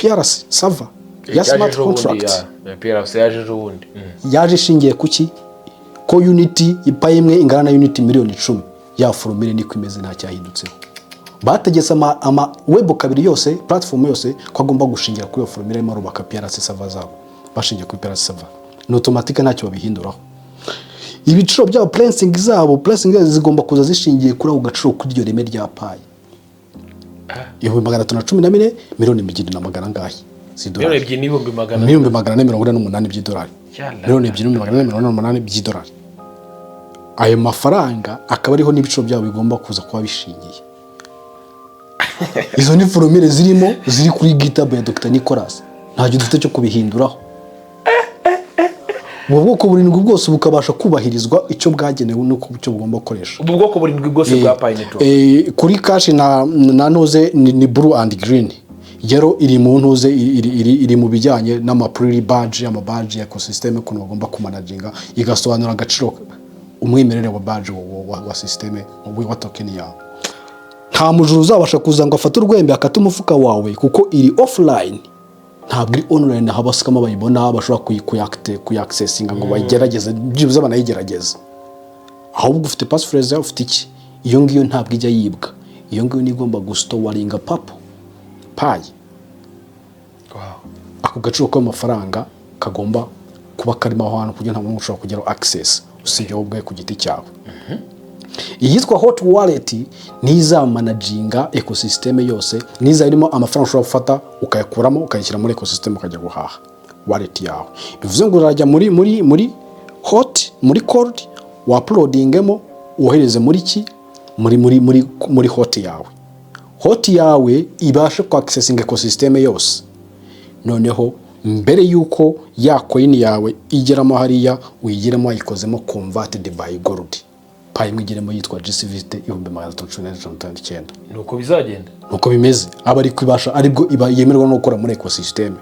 PRC server ya smart contract. PRC yaje ejo bundi. Yaje ishingiye ku ki? Ko unit Pi imwe ingana na unit 10,000,000. Ya formule niko imeze, nta cyahindutseho. Bategetse ama Web 2 yose, platform yose, ko agomba gushingira kuri iyo formule. Arimo arubaka PRC server zabo bashingiye kuri PRC server, ni automatique, ntacyo babihinduraho. Ibiciro byabo, pricing zabo, pricing zigomba kuza zishingiye kuri ako gaciro, kuri iryo reme rya Pi, 314,000,000, miliyoni 2 na magana angahe z'idolari. 2,400,000. 448,000,000 by'idolari. Yalla. 2,448,000 by'idolari. Ayo mafaranga akaba ariho n'ibiciro byabo bigomba kuza kuba bishingiye. Izo ni formule zirimo, ziri kuri GitHub ya Dr Nicolas, ntacyo dufite cyo kubihinduraho. Ubu bwoko burindwi bwose bukabasha kubahirizwa icyo bwagenewe n'uko icyo bugomba gukoresha. Ubu bwoko burindwi bwose bwa Pi Network. Kuri cash na ntuze ni blue and green. Yellow iri mu ntuze, iri mu bijyanye n'amapuriri badge, amabaji ya ecosystem, ukuntu bagomba kumanaginga, igasobanura agaciro, umwimerere wa badge wa system wa token yawe. Nta mujura uzabasha kuza ngo afate urwembe akate umufuka wawe, kuko iri offline, ntabwo iri online aho abascammer bayibona, bashobora kuyaccessinga ngo bayigerageze, byibuze banayigerageze. Ahubwo ufite passphrase yawe, ufite iki, iyo ngiyo ntabwo ijya yibwa. Iyo ngiyo niyo igomba gustoringa papo Pi. Ako gaciro k'amafaranga kagomba kuba karimo aho hantu, kugira nta muntu ushobora kugeraho access usibye wowe ubwawe ku giti cyawe. Iyitwa hot wallet niyo izamanaginga ecosystem yose, niza irimo amafaranga ushobora gufata ukayakuramo, ukayashyira muri ecosystem, ukajya guhaha wallet yawe. Bivuze ngo urajya muri hot, muri cold, wauploadingemo, wohereze muri ki, muri hot yawe. Hot yawe ibashe ku accessing ecosystem yose. Noneho mbere y'uko ya coin yawe igeramo hariya, uyigiremo wayikozemo converted by gold. Pi imwe igeremo yitwa GCV 319,9. Ni uko bizagenda. Nuko bimeze, aba ari kwibasha, aribwo iba yemerwa no gukora muri ecosystem.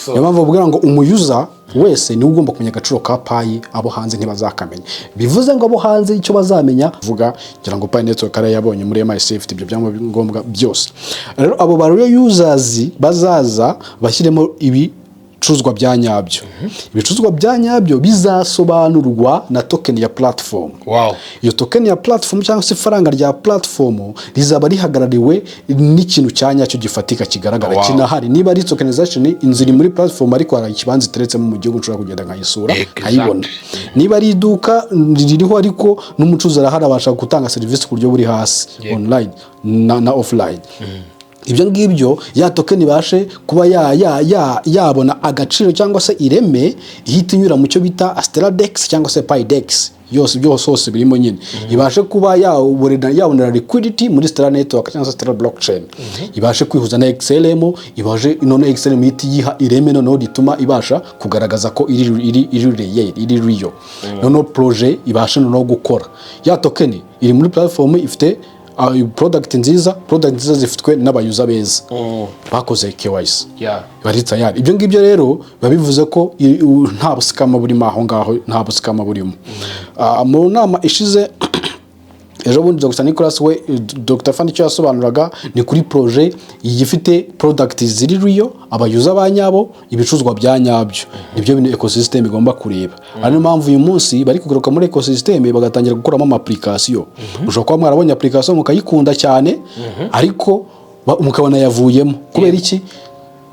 Niyo mpamvu bavuga ngo umuuser wese niwe ugomba kumenya agaciro ka Pi, abo hanze ntibazakamenya. Bivuze ngo abo hanze icyo bazamenya, vuga ngira ngo Pi Network ariyo yabonye muri MIC, ifite ibyo byangombwa byose. Rero abo ba real users bazaza bashyiremo ibicuruzwa bya nyabyo. Ibicuruzwa bya nyabyo bizasobanurwa na token ya platform. Iyo token ya platform cyangwa se ifaranga rya platform rizaba rihagarariwe n'ikintu cya nyacyo gifatika, kigaragara, kinahari. Niba ari tokenization, inzu iri muri platform, ariko hari ikibanza iteretsemo mu gihugu nshobora kugenda nkayisura, nkayibona. Niba ari iduka ririho, ariko n'umucuruzi arahari, abasha gutanga serivisi ku buryo buri hasi, online na offline. Ibyo ngibyo, ya token ibashe kuba yabona agaciro cyangwa se ireme, ihita inyura mu cyo bita Stellar Dex cyangwa se Pi Dex yose, byose hose birimo nyine, ibashe kuba yabonera liquidity muri Stellar Network cyangwa se Stellar blockchain, ibashe kwihuza na XLM, ibashe none XLM ihita iyiha ireme noneho rituma ibasha kugaragaza ko iri real, iri real. Noneho projet ibashe noneho gukora. Ya token iri muri platform ifite product nziza, product nziza zifitwe n'abauser beza bakoze KYC, bari tayari. Ibyo ngibyo rero biba bivuze ko nta buscammer burimo aho ngaho, nta buscammer burimo. Mu nama ishize ejo bundi, Dr Nicolas we, Dr Fandi, icyo yasobanuraga ni kuri projet ifite product ziri real, abauser ba nyabo, ibicuruzwa bya nyabyo. Nibyo bintu ecosystem igomba kureba. Ari niyo mpamvu uyu munsi bari kugaruka muri ecosystem, bagatangira gukuramo ama application. Ushobora kuba mwarabonye application mukayikunda cyane, ariko mukabona yavuyemo. Kubera iki?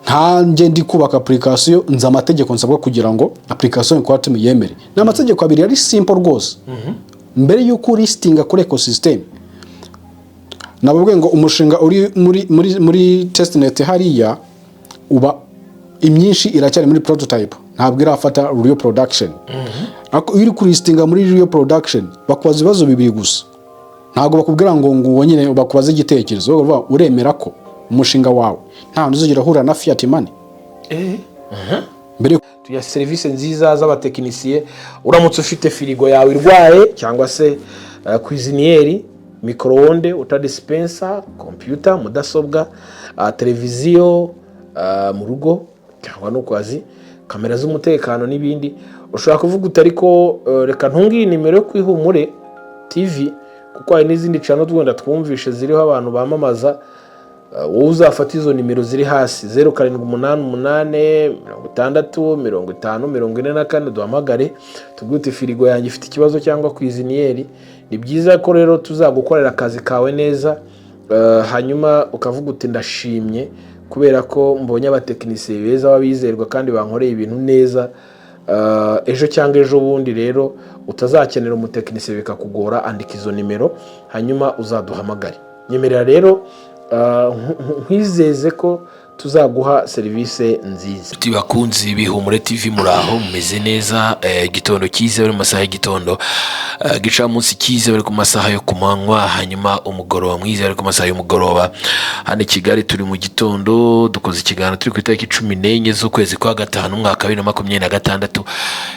Nkanjye ndi kubaka application, nzi amategeko nsabwa kugira ngo application Core Team yemere. Ni amategeko abiri ari simple rwose. Mbere y'uko ulistinga kuri ecosystem, nababwiye ngo umushinga uri muri testnet hariya, uba imyinshi iracyari muri prototype, ntabwo irafata real production. Ariko iyo uri kulistinga muri real production, bakubaza ibibazo bibiri gusa. Ntabwo bakubwira ngo uwo nyine bakubaze igitekerezo. Bavuga, uremera ko umushinga wawe nta hantu uzigera uhura na fiat money mbere? Tugira serivisi nziza z'abatekinisiye. Uramutse ufite firigo yawe irwaye, cyangwa se cuisinière, micro-ondes, water dispenser, kompiyuta, mudasobwa, televiziyo mu rugo cyangwa no ku kazi, kamera z'umutekano n'ibindi, ushobora kuvuga uti: "Ariko reka ntunge iyi nimero yo ku Ihumure TV," kuko hari n'izindi channel wenda twumvishe ziriho abantu bamamaza. Wowe uzafata izo nimero ziri hasi, 0788 60 50 44, duhamagare tubwire uti: "Firigo yanjye ifite ikibazo cyangwa cuisinière." Ni byiza ko rero tuzagukorera akazi kawe neza, hanyuma ukavuga uti: "Ndashimye kubera ko mbonye abatekinisiye beza b'abizerwa kandi bankoreye ibintu neza." Ejo cyangwa ejo bundi rero utazakenera umutekinisiye bikakugora, andika izo nimero hanyuma uzaduhamagare. Nyemerera rero nkwizeze ko tuzaguha serivisi nziza. Inshuti bakunzi b'Ihumure TV, muraho, mumeze neza? Igitondo cyiza bari mu masaha y'igitondo, gicamunsi cyiza bari ku masaha yo ku manywa, hanyuma umugoroba mwiza bari ku masaha y'umugoroba. Hano i Kigali turi mu gitondo, dukoze ikiganiro turi ku itariki 14 z'ukwezi kwa gatanu, umwaka wa 2026.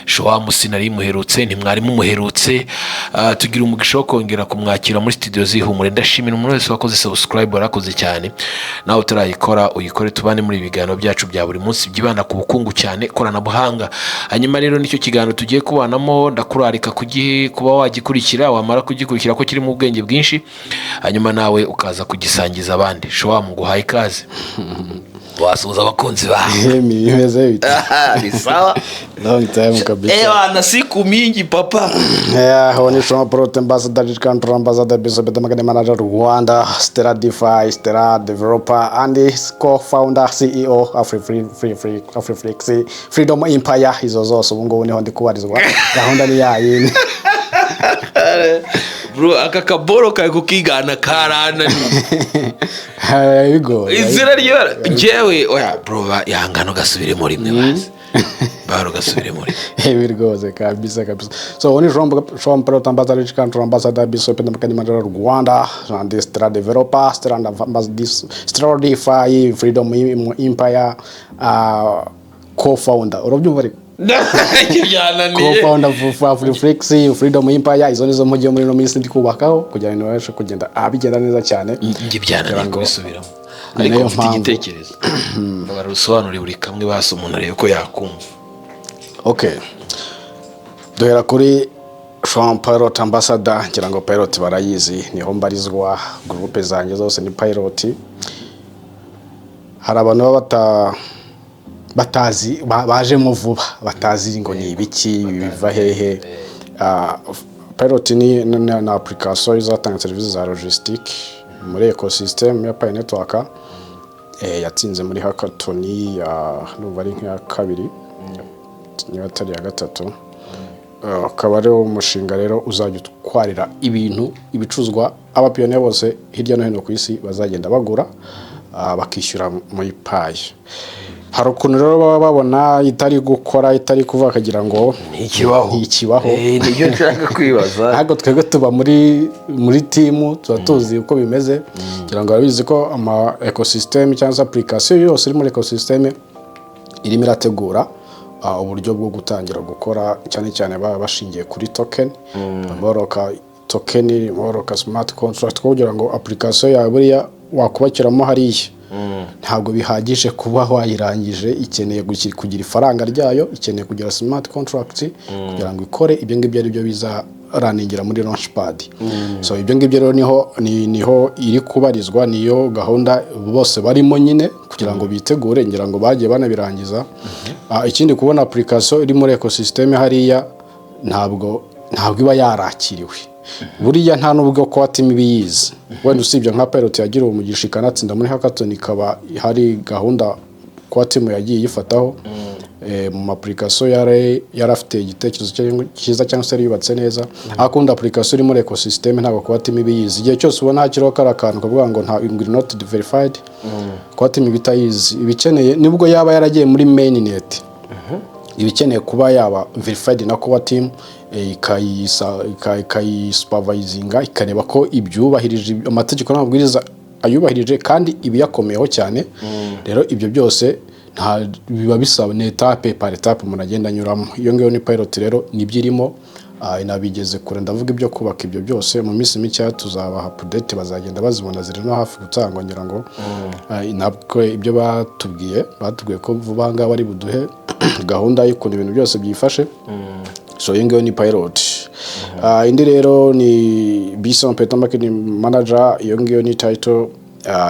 Showamu sinari muherutse, ntimwari mumuherutse. Tugira umugisha wo kongera kumwakira muri studio z'Ihumure. Ndashimira umuntu wese wakoze subscribe, warakoze cyane. Nawe utarayikora uyikore, tubane muri ibi biganiro byacu bya buri munsi byibanda ku bukungu cyane, koranabuhanga. Hanyuma rero nicyo kiganiro tugiye kubanamo, ndakurarika kuba wagikurikira, wamara kugikurikira ko kirimo ubwenge bwinshi, hanyuma nawe ukaza kugisangiza abandi. Showamu, nguhaye ikaze, wasuhuza abakunzi bawe. Bimeze bite? Ni sawa. Long time kabisa. Ewana, siku mingi, papa. Yeah, ni Jean Paul, Ambassador, Country Ambassador, Bishop Marketing Manager Rwanda, Stellar DeFi, Stellar Developer, and co-founder, CEO, Afri Free Free Free Afriflix, Freedom Empire, izo zose ubu ngubu niho ndi kubarizwa. Gahunda ni yayindi. Bro, aka kaboro kari kukigana karananiye. Bigoye. Izina ry'ibara njyewe oya bro, yangana ugasubiremo rimwe, basi bara ugasubiremo rimwe. Ibi rwose kabisa kabisa. So ni Jean Paul, Ambassador, Country Ambassador, Bishop Marketing Manager Rwanda, and Stellar Developer, Stellar Ambassador, Stellar DeFi, Freedom Empire, co-founder. Urabyumva ariko? Byananiye. Co-founder of Afriflix, Freedom Empire, izo nizo mujyi muri ino minsi ndi kubakaho kugira ngo bibashe kugenda bigenda neza cyane. Njye byananiye Kugira ngo- kubisubiramo. Ni Ariko nayo mfite mpamvu. igitekerezo, barusobanure buri kamwe basi, umuntu arebe ko yakumva. Okay. Duhera kuri Jean Pilot Ambassador, ngira ngo Pilot barayizi, niho mbarizwa, groupe zanjye zose ni Pilot. Hari abantu baba batazi bajemo vuba, batazi ngo ni ibiki biva hehe. Pilot ni application izatanga serivisi za logistique muri ecosystem ya Pi Network. Yatsinze muri hackathon ya, ndumva ari nk'iya kabiri niba atari iya gatatu. Akaba ari umushinga rero uzajya utwarira ibintu, ibicuruzwa abapiyoniya bose hirya no hino ku isi bazagenda bagura, bakishyura muri Pi. Hari ukuntu rero baba babona itari gukora, itari kuvuga, bakagira ngo Ntikibaho. Ntikibaho. Nibyo nshaka kwibaza. Ntabwo twebwe tuba muri team, tuba tuzi uko bimeze. Kugira ngo barabizi ko ama ecosystem cyangwa se application yose iri muri ecosystem irimo irategura uburyo bwo gutangira gukora, cyane cyane baba bashingiye kuri token, boroka token, boroka smart contract, kugira ngo application yawe buriya wakubakiramo hariya ntabwo bihagije kuba wayirangije, ikeneye kugira ifaranga ryayo, ikeneye kugira smart contract kugira ngo ikore. Ibyo ngibyo ari byo bizaraningira muri launchpad. So ibyo ngibyo rero niho iri kubarizwa, niyo gahunda bose barimo nyine kugira ngo bitegure, ngira ngo bagiye banabirangiza. Ikindi, kubona application iri muri ecosystem hariya ntabwo iba yarakiriwe buriya, nta nubwo ko team ibiyizi. Wenda usibye nka Pilot yagiriwe umugisha ikanatsinda muri hackathon, ikaba hari gahunda kuba team yagiye iyifataho mu ma application yari afite igitekerezo cyiza cyangwa se yari yubatse neza. Ariko ubundi application iri muri ecosystem ntabwo kuba team ibiyizi. Igihe cyose ubona hakiriho kariya kantu kavuga ngo nta ngo not verified, kuba team iba itayizi. Iba ikeneye, nibwo yaba yaragiye muri mainnet, iba ikeneye kuba yaba verified na core team, ikayisupervisinga, ikareba ko ibyubahirije amategeko n'amabwiriza ayubahirije kandi ibiyakomeyeho cyane. Rero ibyo byose nta biba bisaba, ni étape par étape umuntu agenda anyuramo. Iyo ngiyo ni Pilot rero, nibyo irimo, inabigeze kure. Ndavuga ibyo kubaka ibyo byose, mu minsi mike tuzabaha update, bazagenda bazibona, ziri no hafi gutangwa. Ngira ngo ntabwo ibyo batubwiye ko vuba aha ngaha bari buduhe gahunda y'ukuntu ibintu byose byifashe. So iyo ngiyo ni Pilot. Indi rero ni Bison Peta Marketing Manager, iyo ngiyo ni title.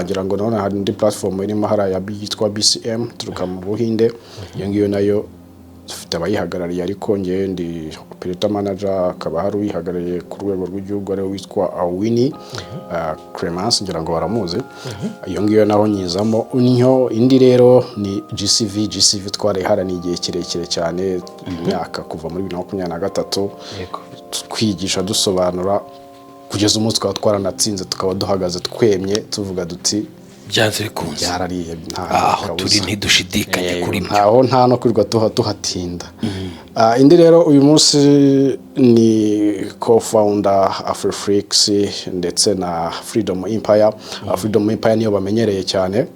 Ngira ngo nabona hari indi platform irimo hariya yitwa BCM, ituruka mu Buhinde. Iyo ngiyo nayo dufite abayihagarariye, ariko ngewe ndi operator manager, hakaba hari uyihagarariye ku rwego rw'igihugu, ariwe witwa Winnie Clemence, ngira ngo baramuzi. Iyo ngiyo naho nyizamo ntyo. Indi rero ni GCV. GCV twarayiharaniye igihe kirekire cyane, imyaka kuva muri 2023, twigisha, dusobanura, kugeza umunsi tukaba twaranatsinze, tukaba duhagaze twemye, tuvuga duti Byanze bikunze. Byarariye, nta Aho kabuza. turi ntidushidikanye kuri byo. Ntaho nta no kwirirwa tuhatinda. Indi rero uyu munsi ni co-founder Afriflix ndetse na Freedom Empire. Freedom Empire niyo bamenyereye cyane,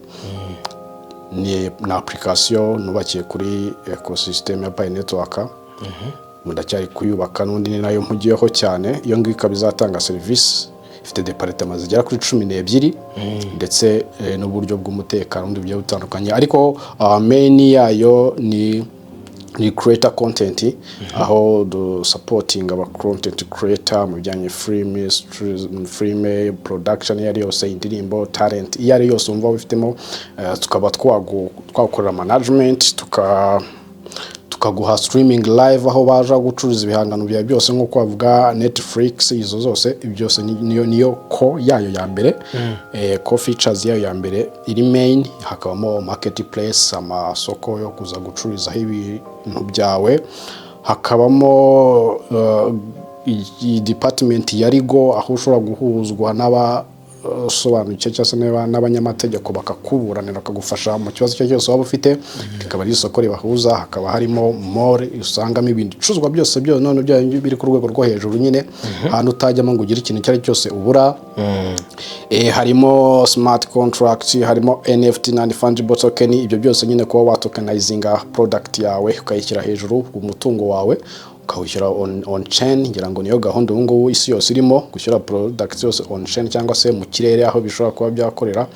ni na application nubakiye kuri ecosystem ya Pi Network, ndacyari kuyubaka, n'undi ni nayo mpugiyeho cyane. Iyo ngiyo ikaba izatanga serivisi ifite département zigera kuri 12, ndetse n'uburyo bw'umutekano n'ubundi bugiye butandukanye, ariko main yayo ni creator content, aho du supporting aba content creator mu bijyanye film production iyo ari yose, indirimbo, talent iyo ari yose wumva wifitemo, tukaba twakorera management, tukaguha streaming live, aho baja gucuruza ibihangano byawe byose, nk'uko bavuga Netflix, izo zose, ibyo byose niyo ko yayo ya mbere, ko features yayo ya mbere iri main. Hakabamo marketplace, amasoko yo kuza gucururizaho ibintu byawe, hakabamo iyi department ya legal, aho ushobora guhuzwa n'aba usobanukiwe cyangwa se n'abanyamategeko, bakakuburanira, bakagufasha mu kibazo icyo ari cyo cyose waba ufite, rikaba ari isoko ribahuza. Hakaba harimo mall usangamo ibintu bicuruzwa byose byo none bya bindi biri ku rwego rwo hejuru nyine, ahantu utajyamo ngo ugire ikintu icyo ari cyo cyose ubura. Harimo smart contract, harimo NFT, non fungible token, ibyo byose nyine kuba watokenizinga product yawe, ukayishyira hejuru, umutungo wawe ukawushyira on chain. Ngira ngo niyo gahunda ubu ngubu isi yose irimo gushyira product yose on chain, cyangwa se mu kirere aho bishobora kuba byakorera.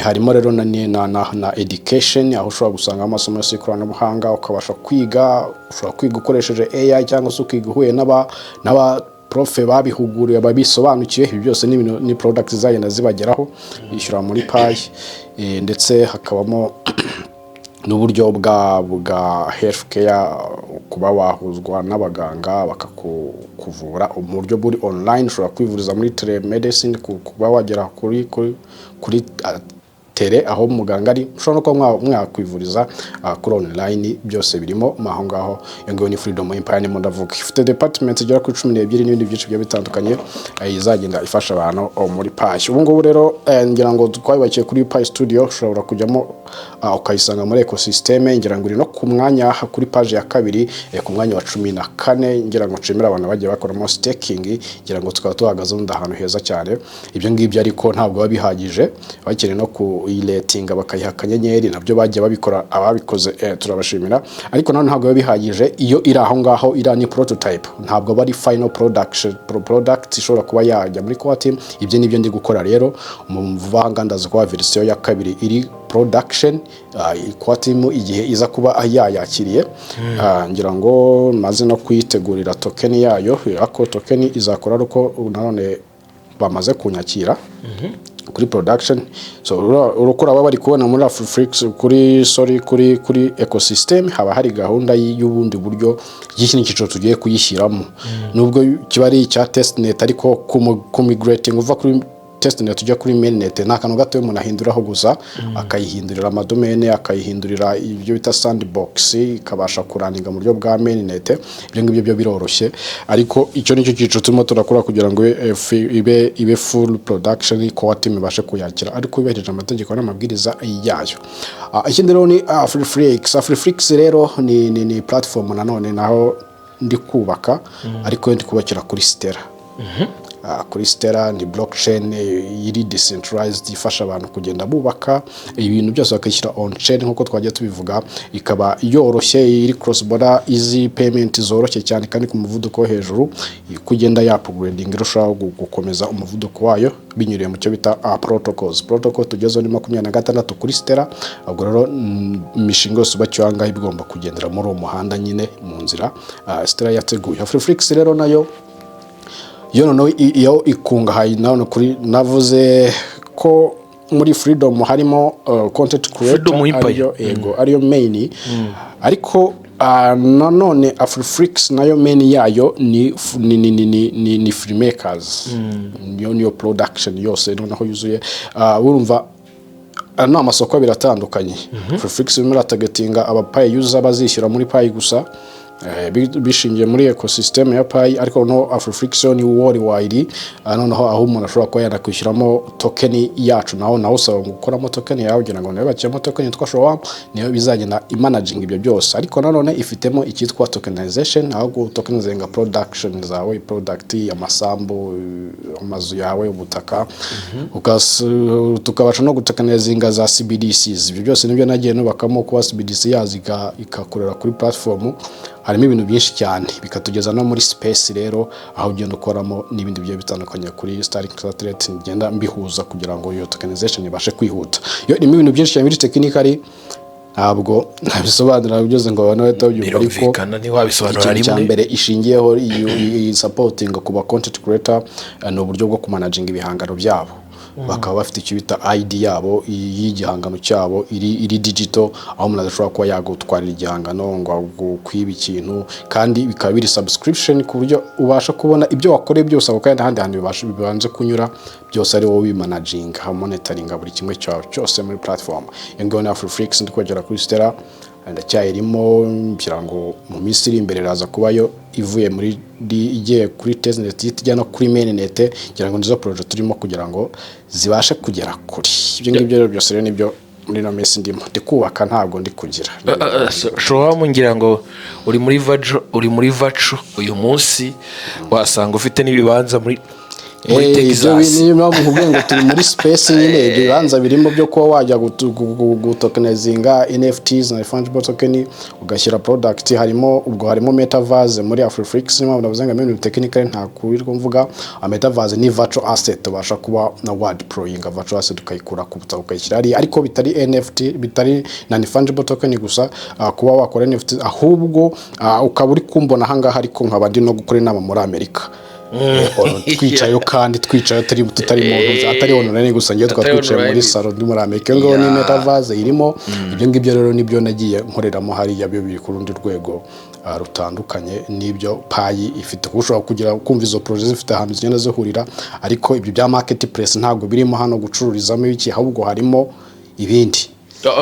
Harimo rero na education, aho ushobora gusanga amasomo yose y'ikoranabuhanga, ukabasha kwiga. Ushobora kwiga ukoresheje AI, cyangwa se ukiga uhuye n'aba prof babihuguriwe, babisobanukiwe. Ibi byose ni ibintu, ni products zizagenda zibageraho bishyura muri Pi. Ndetse hakabamo n'uburyo bwa health care, kuba wahuzwa n'abaganga bakakuvura mu buryo buri online. Ushobora kwivuriza muri telemedicine, kuba wagera kuri tele aho muganga ari, ushobora no kuba mwakwivuriza kuri online, byose birimo mo aho ngaho. Iyo ngiyo ni Freedom Empire ndimo ndavuga, ifite department zigera kuri 12 n'ibindi byinshi bigiye bitandukanye, izagenda ifasha abantu muri Pi. Ubu ngubu rero ngira ngo twayubakiye kuri Pi Studio, ushobora kujyamo ukayisanga muri ecosystem. Ngira ngo iri no ku mwanya, kuri page ya kabiri, ku mwanya wa 14. Ngira ngo nshimire abantu bagiye bakoramo staking, ngira ngo tukaba tuhagaze ubundi ahantu heza cyane. Ibyo ngibyo ariko ntabwo biba bihagije, bakeneye no kuyiratinga, bakayiha akanyenyeri, nabyo bagiye babikora, ababikoze turabashimira. Ariko nanone ntabwo biba bihagije iyo iri aho ngaho, iriya ni prototype, ntabwo aba ari final product ishobora kuba yajya muri core team. Ibyo nibyo ndi gukora rero mu vuba aha ngaha, ndaza kuba version ya kabiri iri production, core team igihe iza kuba yayakiriye. Ngira ngo maze no kuyitegurira token yayo, ariko token izakora ari uko nanone bamaze kunyakira kuri production. So urukura baba bari kubona muri Afriflix, kuri, sorry, kuri ecosystem, haba hari gahunda y'ubundi buryo y'iki cyiciro tugiye kuyishyiramo, nubwo kiba ari icya testnet, ariko kumigrating uva kuri testnet ujya kuri mainnet ni akantu gato umuntu ahinduraho gusa, akayihindurira amadomene, akayihindurira ibyo bita sandbox, ikabasha kurunninga mu buryo bwa mainnet. Ibyo ngibyo byo biroroshye, ariko icyo nicyo cyiciro turimo turakora kugira ngo ibe full production, core team ibashe kuyakira ariko yubahirije amategeko n'amabwiriza yayo. Ikindi rero ni Afriflix. Afriflix rero ni platform nanone naho ndi kubaka, ariko ndi kubakira kuri Stellar. Kuri Stellar ni blockchain iri decentralized, ifasha abantu kugenda bubaka ibintu byose bakishyira on chain nk'uko twagiye tubivuga, ikaba yoroshye, iri cross border, easy payment zoroshye cyane kandi ku muvuduko wo hejuru, kugenda ya upgrading, irushaho gukomeza umuvuduko wayo binyuriye mu cyo bita protocols. Protocol tugezeho ni 26 kuri Stellar. Ubwo rero imishinga yose ubakiwe aha ngaha iba igomba kugendera muri uwo muhanda nyine, mu nzira Stellar yateguye. Afriflix rero nayo yo noneho iyo ikungahaye nanone kuri, navuze ko muri Freedom harimo content creator, Freedom Empire. ariyo, yego, ariyo main, ariko nanone Afriflix nayo main yayo ni f- ni ni ni ni, ni, ni filmmakers, niyo production yose noneho yuzuye. Urumva ni amasoko abiri atandukanye. Afriflix irimo iratargetinga aba Pi user bazishyura muri Pi gusa, bishingiye muri ecosystem ya Pi, ariko noneho Afriflix yo ni worldwide. Noneho aho umuntu ashobora kuba yanakwishyuramo token yacu, naho usaba gukoramo token yawe kugira ngo nawe bakiremo token yitwa Showa, niyo bizagenda imanaginga ibyo byose. Ariko nanone ifitemo icyitwa tokenization, aho gutokenizinga production zawe, product, amasambu, amazu yawe, ubutaka, tukabasha no gutokenizinga za CBDCs. Ibyo byose nibyo nagiye nubakamo, kuba CBDC yaza ikakorera kuri platform. Harimo ibintu byinshi cyane, bikatugeza no muri space rero, aho ugenda ukoramo n'ibindi bigiye bitandukanye kuri Starlink satellite, ngenda mbihuza kugira ngo iyo tokenization ibashe kwihuta. Yo irimo ibintu byinshi cyane biri technically, ntabwo nabisobanura byose ngo abantu bahite babyumva, ariko Birumvikana, ntiwabisobanura ikintu cya rimwe. mbere ishingiyeho, iyi supporting ku ba content creator, ni uburyo bwo kumanaginga ibihangano byabo, bakaba bafite icyo bita ID yabo y'igihangano cyabo iri digital, aho umuntu adashobora kuba yagutwarira igihangano ngo agukwibe ikintu, kandi bikaba biri subscription, ku buryo ubasha kubona ibyo wakoreye byose ako kanya, n'ahandi hantu bibanze kunyura byose ari wowe ubimanaginga, monitoringa buri kimwe cyawe cyose muri platform. Iyo ngiyo ni Afriflix. Ndi kugera kuri Stellar, ndacyayirimo, ngira ngo mu minsi iri imbere iraza kubayo ivuye muri igiye kuri testnet, ijya no kuri mainnet. Ngira ngo nizo project turimo kugira ngo zibashe kugera kuri ibyo ngibyo. Rero byose rero nibyo muri ino minsi ndimo ndi kubaka, ntabwo ndi kugira. Showamu, ngira ngo uri muri vajo, uri muri vacu uyu munsi, wasanga ufite n'ibibanza muri Ibyo Texas. Niyo mpamvu nkubwiye ngo turi muri space nyine. Ibyo bibanza birimo byo kuba wajya gutokenizinga NFTs na fungible token, ugashyira product harimo. Ubwo harimo metaverse muri Afriflix. Niyo mpamvu navuze ngo ibintu technically nta kurirwa mvuga. A metaverse ni virtual asset, ubasha kuba na wadeployinga virtual asset, ukayikura ku butaka ukayishyira hariya, ariko bitari NFT, bitari na fungible token gusa, kuba wakora NFT, ahubwo ukaba uri kumbona ahangaha, ariko nkaba ndi no gukora inama muri Amerika. Twicayeyo, kandi twicaye turi tutari mu nzu, atari online gusa, ngiye twaba Atari twicaye muri online. salo ndi muri Amerika. Iyo ngiyo ni metaverse irimo. Ibyo ngibyo rero nibyo nagiye nkoreramo hariya, byo biri ku rundi rwego rutandukanye n'ibyo Pi ifite, kuko ushobora kugira kumva izo project zifite ahantu zigenda zihurira, ariko ibyo bya marketplace ntabwo birimo hano gucururizamo ibiki, ahubwo harimo ibindi.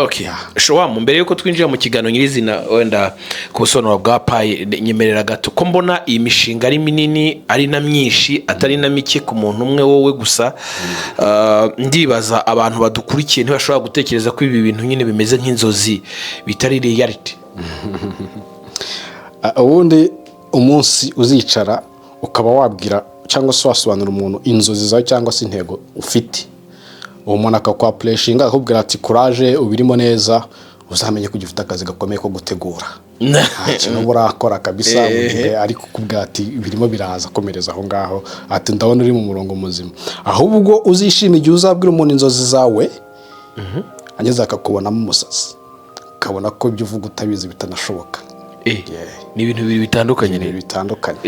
Okay. Showamu, mbere yuko twinjira mu kiganiro nyirizina, wenda ku busobanuro bwa Pi, nyemerera gato ko mbona iyi mishinga ari minini, ari na myinshi, atari na mike ku muntu umwe wowe gusa. Ndibaza abantu badukurikiye ntibashobora gutekereza ko ibi bintu nyine bimeze nk'inzozi, bitari reality. Ubundi umunsi uzicara ukaba wabwira cyangwa se wasobanura umuntu inzozi zawe cyangwa se intego ufite, uwo muntu akakwapureshinga, akakubwira ati "Courage, ubirimo neza", uzamenye ko ugifite akazi gakomeye ko gutegura. Nta kintu uba urakora kabisa mu gihe ari kukubwira ati "Birimo biraza, komereza aho ngaho", ati "Ndabona uri mu murongo muzima". Ahubwo uzishima igihe uzabwira umuntu inzozi zawe, ageze akakubonamo umusazi, ukabona ko ibyo uvuga utabizi, bitanashoboka. Ni ibintu bibiri bitandukanye Ibintu rero. bitandukanye.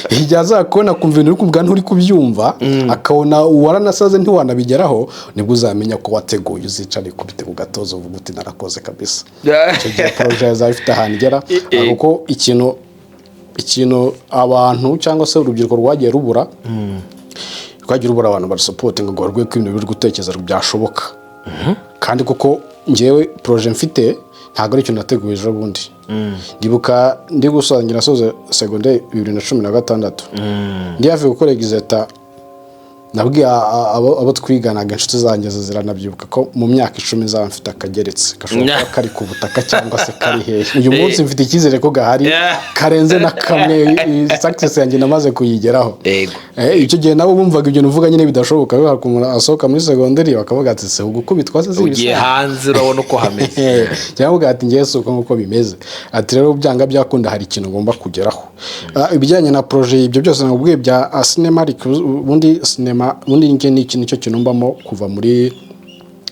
Igihe azakubona akumva ibintu uri kuvuga nturi kubyumva, akabona waranasaze ntiwanabigeraho, nibwo uzamenya ko wateguye. Uzicare kubite ku gatoza uvuga uti "Narakoze kabisa". Icyo gihe projet yazaba ifite ahantu igera. Kuko ikintu abantu cyangwa se urubyiruko rwagiye rubura, rwagiye rubura abantu barusupportinga ngo barwe ko ibintu biri gutekereza byashoboka. Kandi koko ngewe projet mfite ntabwo ari ikintu nateguye ejo bundi. Ndibuka ndi gusangira nasoza segonderi 2016, ndi hafi gukora exétat, nabwiye abo twiganaga, inshuti zanjye ziranabyibuka, ko mu myaka 10 nzaba mfite akageretse, gashobora kuba kari ku butaka cyangwa se kari hehe. Uyu munsi mfite icyizere ko gahari, karenze na kamwe. Success yanjye namaze kuyigeraho. Icyo gihe nabo bumvaga ibyo uvuga nyine bidashoboka. Biba umuntu asohoka muri segonderi bakavuga ati "Se ugukubitwa se si Ugiye ibisanzwe?" hanze urabona uko hameze. Cyangwa uvuga ati "Ngewe si uko nguko bimeze", ati "Rero byanga byakunda hari ikintu ngomba kugeraho". Ibijyanye na projet, ibyo byose nakubwiye bya cinema, ariko ubundi cinema, ubundi njye ni iki, nicyo kintu mbamo kuva muri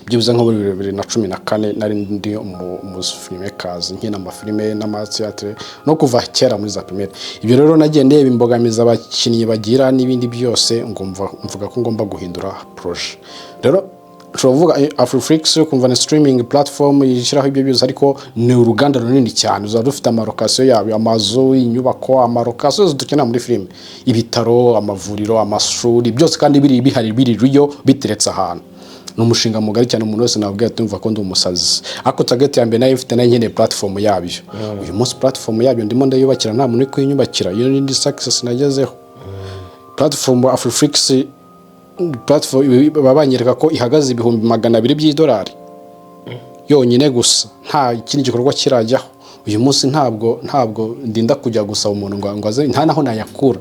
Byibuze nko muri 2014 nari ndi umufilmmaker, nkina amafilime n'amathéâtre no kuva kera muri za primaire. Ibyo rero nagiye ndeba imbogamizi abakinnyi bagira n'ibindi byose, ngumva mvuga ko ngomba guhindura projet. Rero ushobora kuvuga Afriflix, ukumva ni streaming platform ishyiraho ibyo byose, ariko ni uruganda runini cyane. Uzaba rufite amalocation yabo, amazu, inyubako, amalocation yose dukenera muri filime, ibitaro, amavuriro, amashuri, byose kandi biri bihari, biri riyo, biteretse ahantu. Ni umushinga mugari cyane. Umuntu wese nababwira ati umva ko ndi umusazi, ariko target ya mbere nayo mfite, nayo nkeneye platform yabyo. Uyu munsi platform yabyo ndimo ndayubakira, nta muntu uri kuyinyubakira. Iyo ni indi success nagezeho. Platform Afriflix platform baba banyereka ko ihagaze 200,000 by'idolari yonyine gusa, nta kindi gikorwa kirajyaho. Uyu munsi ntabwo ndinda kujya gusaba umuntu ngo aze, nta naho nayakura.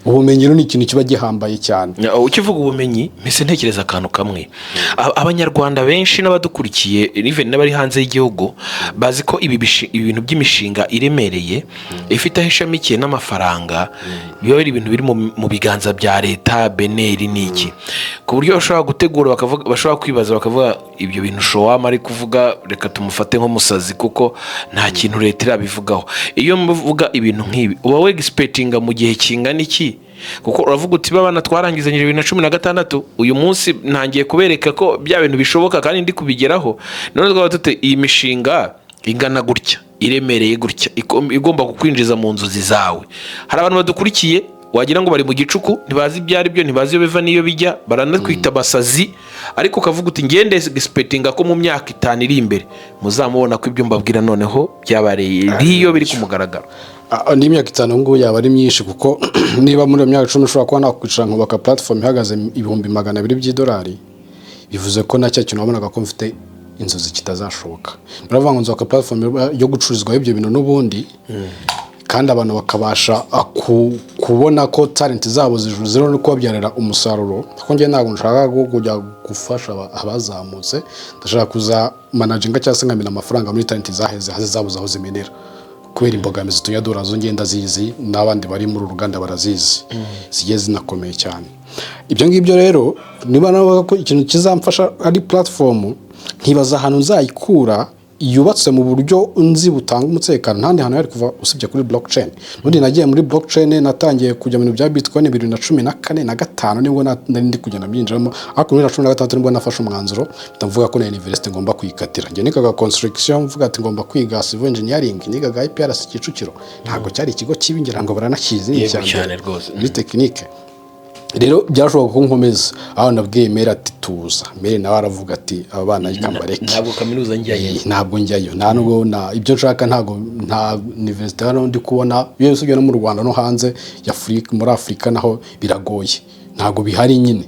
Ubumenyi rero ni ikintu kiba gihambaye cyane. Ukivuga ubumenyi mpise ntekereza akantu kamwe. Abanyarwanda benshi n'abadukurikiye, even n'abari hanze y'igihugu, bazi ko ibi bintu by'imishinga iremereye ifite aho ishamikiye n'amafaranga biba biri ibintu biri mu biganza bya leta, BNR n'iki, ku buryo bashobora gutegura bakavuga, bashobora kwibaza bakavuga ibyo bintu Shoam ari kuvuga, reka tumufate nk'umusazi kuko nta kintu leta irabivugaho. Iyo muvuga ibintu nk'ibi, uba wexpectinga mu gihe kingana iki? Kuko uravuga uti babana twarangizanyije 2016, uyu munsi ntangiye kubereka ko bya bintu bishoboka kandi ndi kubigeraho. None twaba dute iyi mishinga ingana gutya, iremereye gutya, igomba kukwinjiza mu nzozi zawe? Hari abantu badukurikiye wagira ngo bari mu gicuku, ntibazi ibyo ari byo, ntibazi iyo biva n'iyo bijya, baranatwita abasazi, ariko ukavuga uti ngende expectinga ko mu myaka 5 iri imbere muzamubona ko ibyo mbabwira noneho byabareye riyo biri ku mugaragaro. N'imyaka 5 ngubu yaba ari myinshi, kuko niba muri iyo myaka 10 ushobora kuba nakwicara nkubaka platform ihagaze 200,000 by'idolari, bivuze ko na cya kintu wabonaga ko mfite inzozi kitazashoboka. Baravuga ngo nzubaka platform yo gucururizwaho ibyo bintu n'ubundi, kandi abantu bakabasha kubona ko talent zabo ziri no kubabyarira umusaruro, kuko njye ntabwo nshaka kujya gufasha abazamutse, ndashaka kuza managinga cyangwa se nkamena amafaranga muri talent zaheze hasi, zabuze aho zimenera kubera imbogamizi tujya duhura zo. Ngenda zizi, n'abandi bari muri uru ruganda barazizi, zigiye zinakomeye cyane. Ibyo ngibyo rero, niba navuga ko ikintu kizamfasha ari platform, nkibaza ahantu nzayikura yubatse mu buryo nzi butanga umutekano. Ntandi hantu yari kuva usibye kuri blockchain. Ubundi nagiye muri blockchain, natangiye kujya mu bintu bya Bitcoin 2014 na gatanu, nibwo nari ndi kugenda mbyinjiramo, ariko muri 2016 nibwo nafashe umwanzuro, mpita mvuga ko na university ngomba kuyikatira. Njye nigaga construction, mvuga ati ngomba kwiga civil engineering. Nigaga IPRC Kicukiro, ntabwo cyari ikigo kibi, ngira ngo baranakizi, ni Yego, icya cyane mbere rwose. muri tekinike. Rero byashoboka ko nkomeza, aho nabwiye mère ati tuza. Mère nawe aravuga ati aba bana reka mbareke. Ntabwo kaminuza njyayo. Ntabwo njyayo, nta nubwo na ibyo nshaka, ntabwo nta university hano ndi kubona. Iyo usibye no mu Rwanda, no hanze ya Afurika, muri Afurika naho biragoye, ntabwo bihari nyine.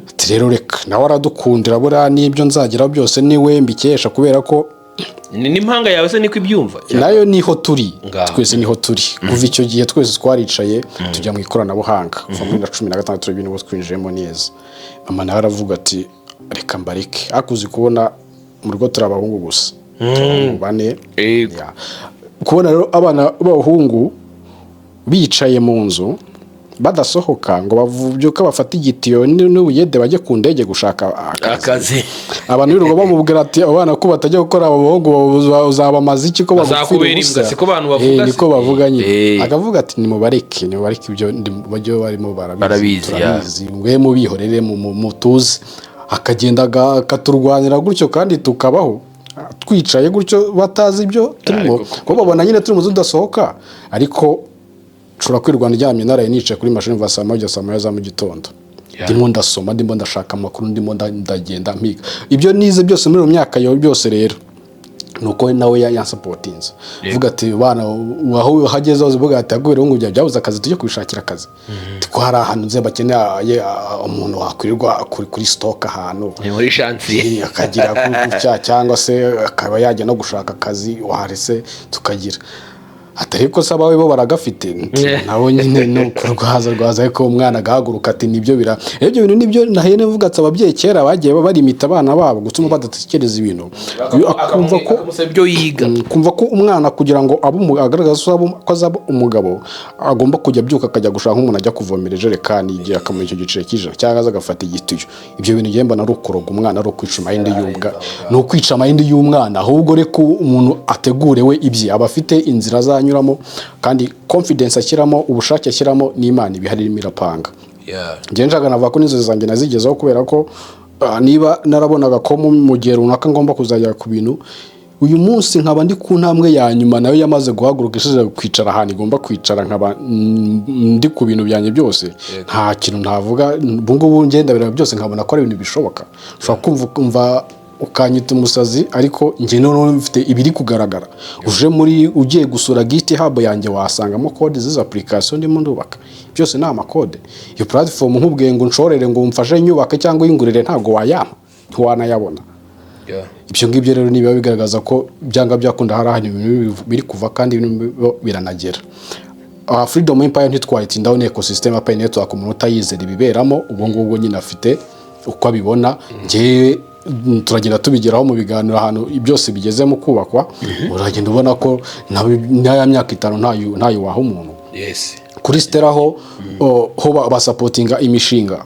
Ati rero reka, nawe aradukundira, buriya n'ibyo nzageraho byose niwe mbikesha, kubera ko Ni n'impanga yawe se niko ibyumva? Nayo niho turi. Ngaho. Twese niho turi. Kuva icyo gihe twese twaricaye tujya mu ikoranabuhanga, kuva muri 2016 ibintu twinjiyemo neza. Mama nawe aravuga ati reka mbareke, ariko uzi kubona mu rugo turi abahungu gusa, turi abahungu bane. Yego. Ya. Kubona rero abana b'abahungu bicaye mu nzu badasohoka ngo bavyuke bafate igitiyo n'ubuyede bajye ku ndege gushaka akazi, Akazi. Abantu birirwa bamubwira ati abo bana ko batajya gukora, abo bahungu uzabamaza iki, ko bagupfira Bazakubera ubusa. imbwa, siko abantu bavuga se? Niko bavuga nyine. Akavuga ati nimubareke, nimubareke, ibyo bajyo barimo barabizi. Barabizi, ya. Turabizi, mwe mubihorere, mutuze. Akagenda akaturwanira gutyo, kandi tukabaho twicaye gutyo batazi ibyo turimo, Ariko kuko babona nyine turi mu nzu tudasohoka. Ariko nshobora kwirwana ndyamye, naraye nicaye kuri mashini mva saa 1 kugeza saa 1 za mu gitondo. Ndimo ndasoma, ndimo ndashaka amakuru, ndimo ndagenda mpiga ibyo nize byose muri iyo myaka yo byose. Rero nuko nawe yansupportinze, vuga ati bana aho hageze hose, vuga ati agwira ngo byabuze akazi, tujye kubishakira akazi, ko hari ahantu nze bakeneye umuntu wakwirirwa kuri stock ahantu. Ni muri chantier. Akagira gutya, cyangwa se akaba yajya no gushaka akazi, warese tukagira. Atari ko se abawe bo baragafite? Nti, nabo nyine ni ukurwaza rwaza, ariko umwana agahaguruka ati nibyo bira. Rero ibyo bintu nibyo nahene mvuga ati ababyeyi kera bagiye barimita abana babo gutuma badatekereza ibintu, akumva ko Akamusaba ibyo yiga. Kumva ko umwana kugira ngo abe agaragaze ko azaba umugabo, agomba kujya abyuka akajya gushaka nk'umuntu ajya kuvomera ijerekani, igihe akamuha icyo giceri cy'ijana cyangwa aza agafata igitiyo. Ibyo bintu ngiye mbona ari ukuroga umwana, ari ukwica amayindi y'ubwa, ni ukwica amayindi y'umwana. Ahubwo reka umuntu ategure we ibye, aba afite inzira azanyuramo, kandi confidence ashyiramo, ubushake ashyiramo, n'Imana ibihari irimo irapanga. Njye nshaka navuga ko n'inzozi zanjye nazigezeho, kubera ko niba narabonaga ko mu gihe runaka ngomba kuzagera ku bintu, uyu munsi nkaba ndi ku ntambwe ya nyuma, nayo yamaze guhaguruka, ishize kwicara ahantu igomba kwicara, nkaba ndi ku bintu byanjye byose, nta kintu ntavuga. Ubu ngubu ngenda bireba byose, nkabona ko ari ibintu bishoboka. Ushobora kumva ukumva ukanyita umusazi, ariko njye noneho mfite ibiri kugaragara. Uje muri ugiye gusura GitHub yanjye, wasangamo code z'izo application ndimo ndubaka, byose ni amakode. Iyo platform nkubwiye ngo nshorere, ngo umfashe nyubake cyangwa uyingurire, ntabwo wayampa, ntiwanayabona. Ibyo ngibyo rero nibiba bigaragaza ko byanga byakunda hari ahantu ibintu biri kuva kandi ibintu biranagera. Freedom Empire ntitwayitindaho, ni ecosystem ya Pi Network. Umuntu utayizera ibiberamo, ubwo ngubwo nyine afite uko abibona. Njyewe turagenda tubigeraho mu biganiro, ahantu byose bigeze mu kubakwa, uragenda ubona ko n'aya myaka 5 ntayo waha umuntu. Kuri Stellar ho ho basupportinga imishinga.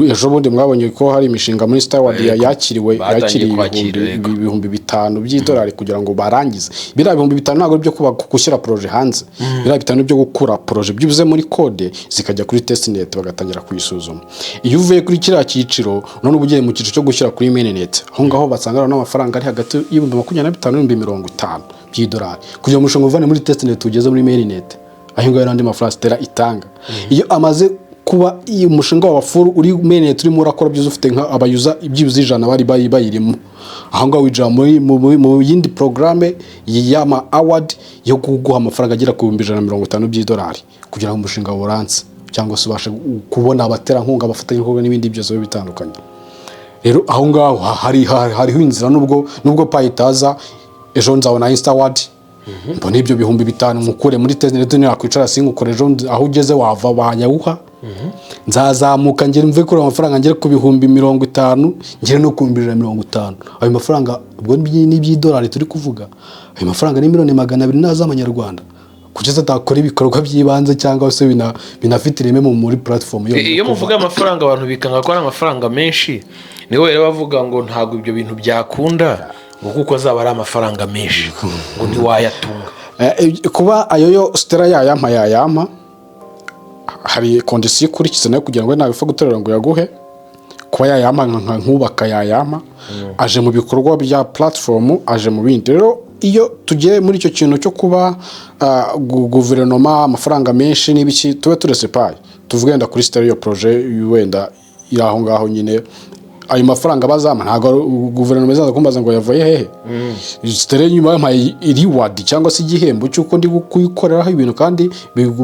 Ejo bundi mwabonye ko hari imishinga muri Starward yakiriwe. Batangiye Yakiriye kwakira, 5000 by'idolari kugira ngo barangize. Biriya 5000 ntabwo ari ibyo kuba gushyira projet hanze, biriya bitanu byo gukura projet byibuze muri code zikajya kuri testnet, bagatangira kuyisuzuma. Iyo uvuye kuri kiriya cyiciro, none uba ugiye mu cyiciro cyo gushyira kuri mainnet. Aho ngaho basanga n'amafaranga ari hagati y'ibihumbi 25 n'ibihumbi 50 by'idolari kugira ngo umushinga uvane muri testnet ugeze muri mainnet. Ayo ngayo n'andi mafaranga Stellar itanga. Iyo amaze kuba iyo umushinga wa full uri mainnet, urimo urakora byiza, ufite nka abayuza ibyibuze 100 bari bayirimo, aho ngaho winjira mu yindi porogaramu y'ama award yo kuguha amafaranga agera ku 150,000 by'idolari kugira ngo umushinga wuranse cyangwa se ubashe kubona abaterankunga, abafatanyabikorwa n'ibindi byose biba bitandukanye. Rero aho ngaho hariho inzira. Nubwo Pi itaza ejo, nzabona Instaward, mbona ibyo 5000 nkukure muri testnet. Nakwicara sinkukore ejo, aho ugeze wava wanyawuha. Nzazamuka ngere mve kuri ayo mafaranga, ngere ku 50,000, ngere no ku 150,000. Ayo mafaranga ubwo ni iby'idolari turi kuvuga. Ayo mafaranga ni miliyoni 200 n'az'amanyarwanda, kugeza atakora ibikorwa by'ibanze cyangwa se binafite ireme muri platform yonyine. Iyo muvuga amafaranga, abantu bikanga ko ari amafaranga menshi. Niho rero bavuga ngo ntabwo ibyo bintu byakunda, ngo kuko azaba ari amafaranga menshi, ngo ntiwayatunga. Kuba ayo yo Stellar yayampa, hari condition ikurikiza nayo kugira ngo ntabipfa guterura ngo yaguhe. Kuba yayampa nkubaka, yayampa aje mu bikorwa bya platform, aje mu bindi. Rero iyo tugiye muri icyo kintu cyo kuba guverinoma, amafaranga menshi n'ibiki, tube turese Pi, tuvuge wenda kuri Stellar, iyo projet wenda iri aho ngaho nyine, ayo mafaranga bazampa ntabwo guverinoma izaza kumbaza ngo yavuye hehe. Stellar nyuma yampaye reward cyangwa se igihembo cy'uko ndi kuyikoreraho ibintu, kandi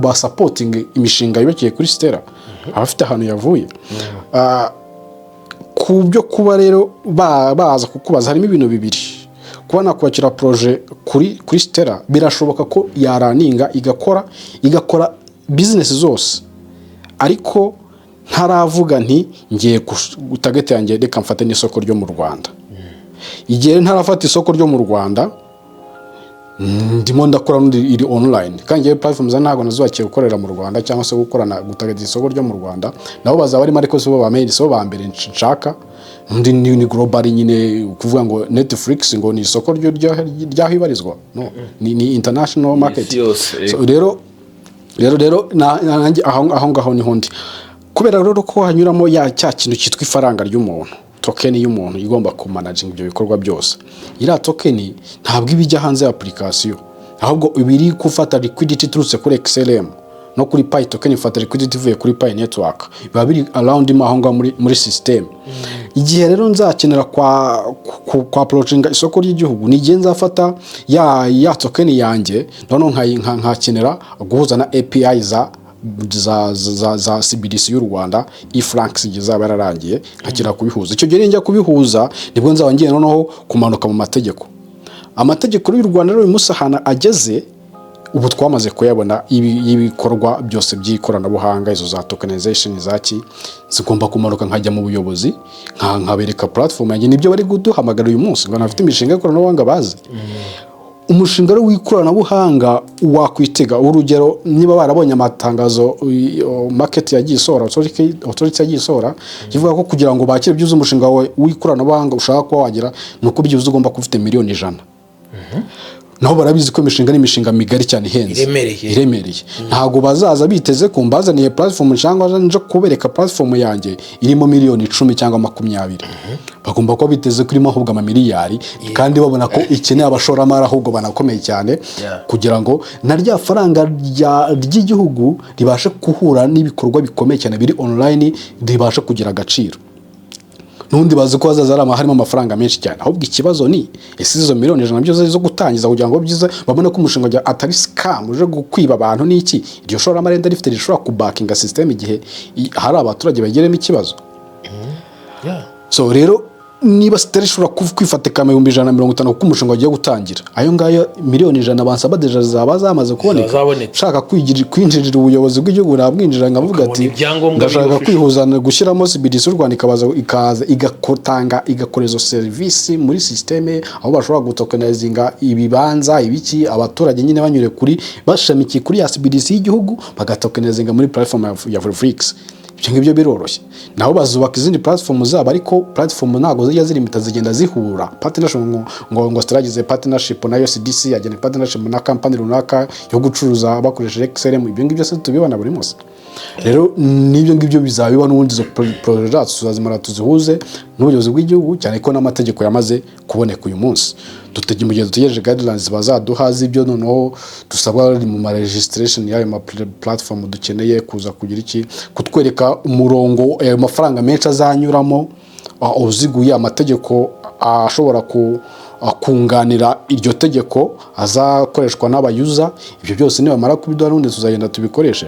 basupportinga imishinga yubakiye kuri Stellar, aba afite ahantu yavuye. Ku byo kuba rero baza kukubaza, harimo ibintu bibiri. Kuba nakwakira projet kuri Stellar, birashoboka ko yarunninga igakora business zose, ariko ntaravuga nti ngiye target yanjye, reka mfate n'isoko ryo mu Rwanda. Igihe ntarafata isoko ryo mu Rwanda, ndimo ndakora n'undi iri online, kandi ngewe platform za ntabwo nazubakiye gukorera mu Rwanda cyangwa se gukorana gutargeta isoko ryo mu Rwanda. Nabo bazaba barimo, ariko sibo ba main, sibo ba mbere nshaka. Undi ni global nyine. Kuvuga ngo Netflix ngo ni isoko ry'aho ibarizwa, no ni international market. Isi yose. So, rero nanjye aho ngaho niho ndi, kubera rero ko hanyuramo ya cya kintu cyitwa ifaranga ry'umuntu, token y'umuntu igomba kumanaginga ibyo bikorwa byose. Iriya token ntabwo iba ijya hanze ya application, ahubwo iba iri gufata liquidity iturutse kuri XLM no kuri Pi. Token ifata liquidity ivuye kuri Pi Network, biba biri around mo aho ngaho muri system. Igihe rero nzakenera kwa approachinga isoko ry'igihugu, ni igihe nzafata ya token yanjye, noneho nkakenera guhuza na API za CBDC y'u Rwanda, e-francs, igihe izaba yararangiye, nkakira kubihuza. Icyo gihe njya kubihuza, nibwo nzaba ngiye noneho kumanuka mu mategeko. Amategeko y'u Rwanda rero uyu munsi ahantu ageze Ubu twamaze kuyabona y'ibikorwa byose by'ikoranabuhanga, izo za tokenization zaki zigomba kumanuka, nkajya mu buyobozi, nkabereka platform yanjye. Nibyo bari kuduhamagara uyu munsi ngo nafite imishinga y'ikoranabuhanga bazi. Umushinga rero w'ikoranabuhanga wakwitega, urugero niba barabonye amatangazo market yagiye isohora, authority yagiye isohora ivuga ko kugira ngo bakire byibuze umushinga wawe w'ikoranabuhanga ushaka kuba wagira, ni uko byibuze ugomba kuba ufite miliyoni 100. Nabo barabizi ko imishinga ari imishinga migari cyane, ihenze. Iremereye. Iremereye. Ntabwo bazaza biteze ko mbazaniye platform cyangwa nje kubereka platform yanjye irimo miliyoni 10 cyangwa 20. Bagomba kuba biteze ko irimo ahubwo amamiliyari, kandi babona ko ikeneye abashoramari ahubwo banakomeye cyane, kugira ngo na rya faranga ry'igihugu ribashe guhura n'ibikorwa bikomeye cyane biri online, ribashe kugira agaciro. N'ubundi bazi ko hazaza harimo amafaranga menshi cyane. Ahubwo ikibazo ni: ese izo miliyoni 100 byose zo gutangiza, kugira ngo byize babone ko umushinga atari scam uje kwiba abantu n'iki, iryo shoramari rifite rishobora kubackinga system igihe hari abaturage bagiramo ikibazo? So rero niba Stellar ishobora kwifatika 150,000 kuko umushinga wagiye gutangira, ayo ngayo miliyoni 100 bansaba déjà zaba zamaze kuboneka. Zabonetse. Nshaka kwinjirira ubuyobozi bw'igihugu, nabwinjira nkavuga Ukabona ati ibyangombwa ndashaka biri official. kwihuza, gushyiramo CBDC y'u Rwanda, ikabaza ikaza igakotanga, igakora izo serivisi muri système, aho bashobora gutokenizinga ibibanza, ibiki, abaturage nyine banyure kuri, bashamikiye kuri ya CBDC y'igihugu, bagatokenizinga muri platform ya Afriflix. Ibyo ngibyo biroroshye. Naho bazubaka izindi platform zabo, ariko platform ntabwo zijya zirimita, zigenda zihura partnership, ngo Stellar partnership na USDC, yagena partnership na company runaka yo gucuruza bakoresheje XLM. Ibyo ngibyo byose tubibona buri munsi. Rero n'ibyo ngibyo bizabiba n'ubundi, izo projet zacu tuzazimara tuzihuze n'ubuyobozi bw'igihugu, cyane ko n'amategeko yamaze kuboneka uyu munsi. Mu gihe dutegereje guidelines bazaduha z'ibyo noneho dusabwa mu ma registration y'ayo ma platform dukeneye kuza kugira iki, kutwereka umurongo ayo mafaranga menshi azanyuramo, uziguye, amategeko ashobora kunganira iryo tegeko azakoreshwa n'abayuza. Ibyo byose nibamara kubiduha, n'ubundi tuzagenda tubikoreshe.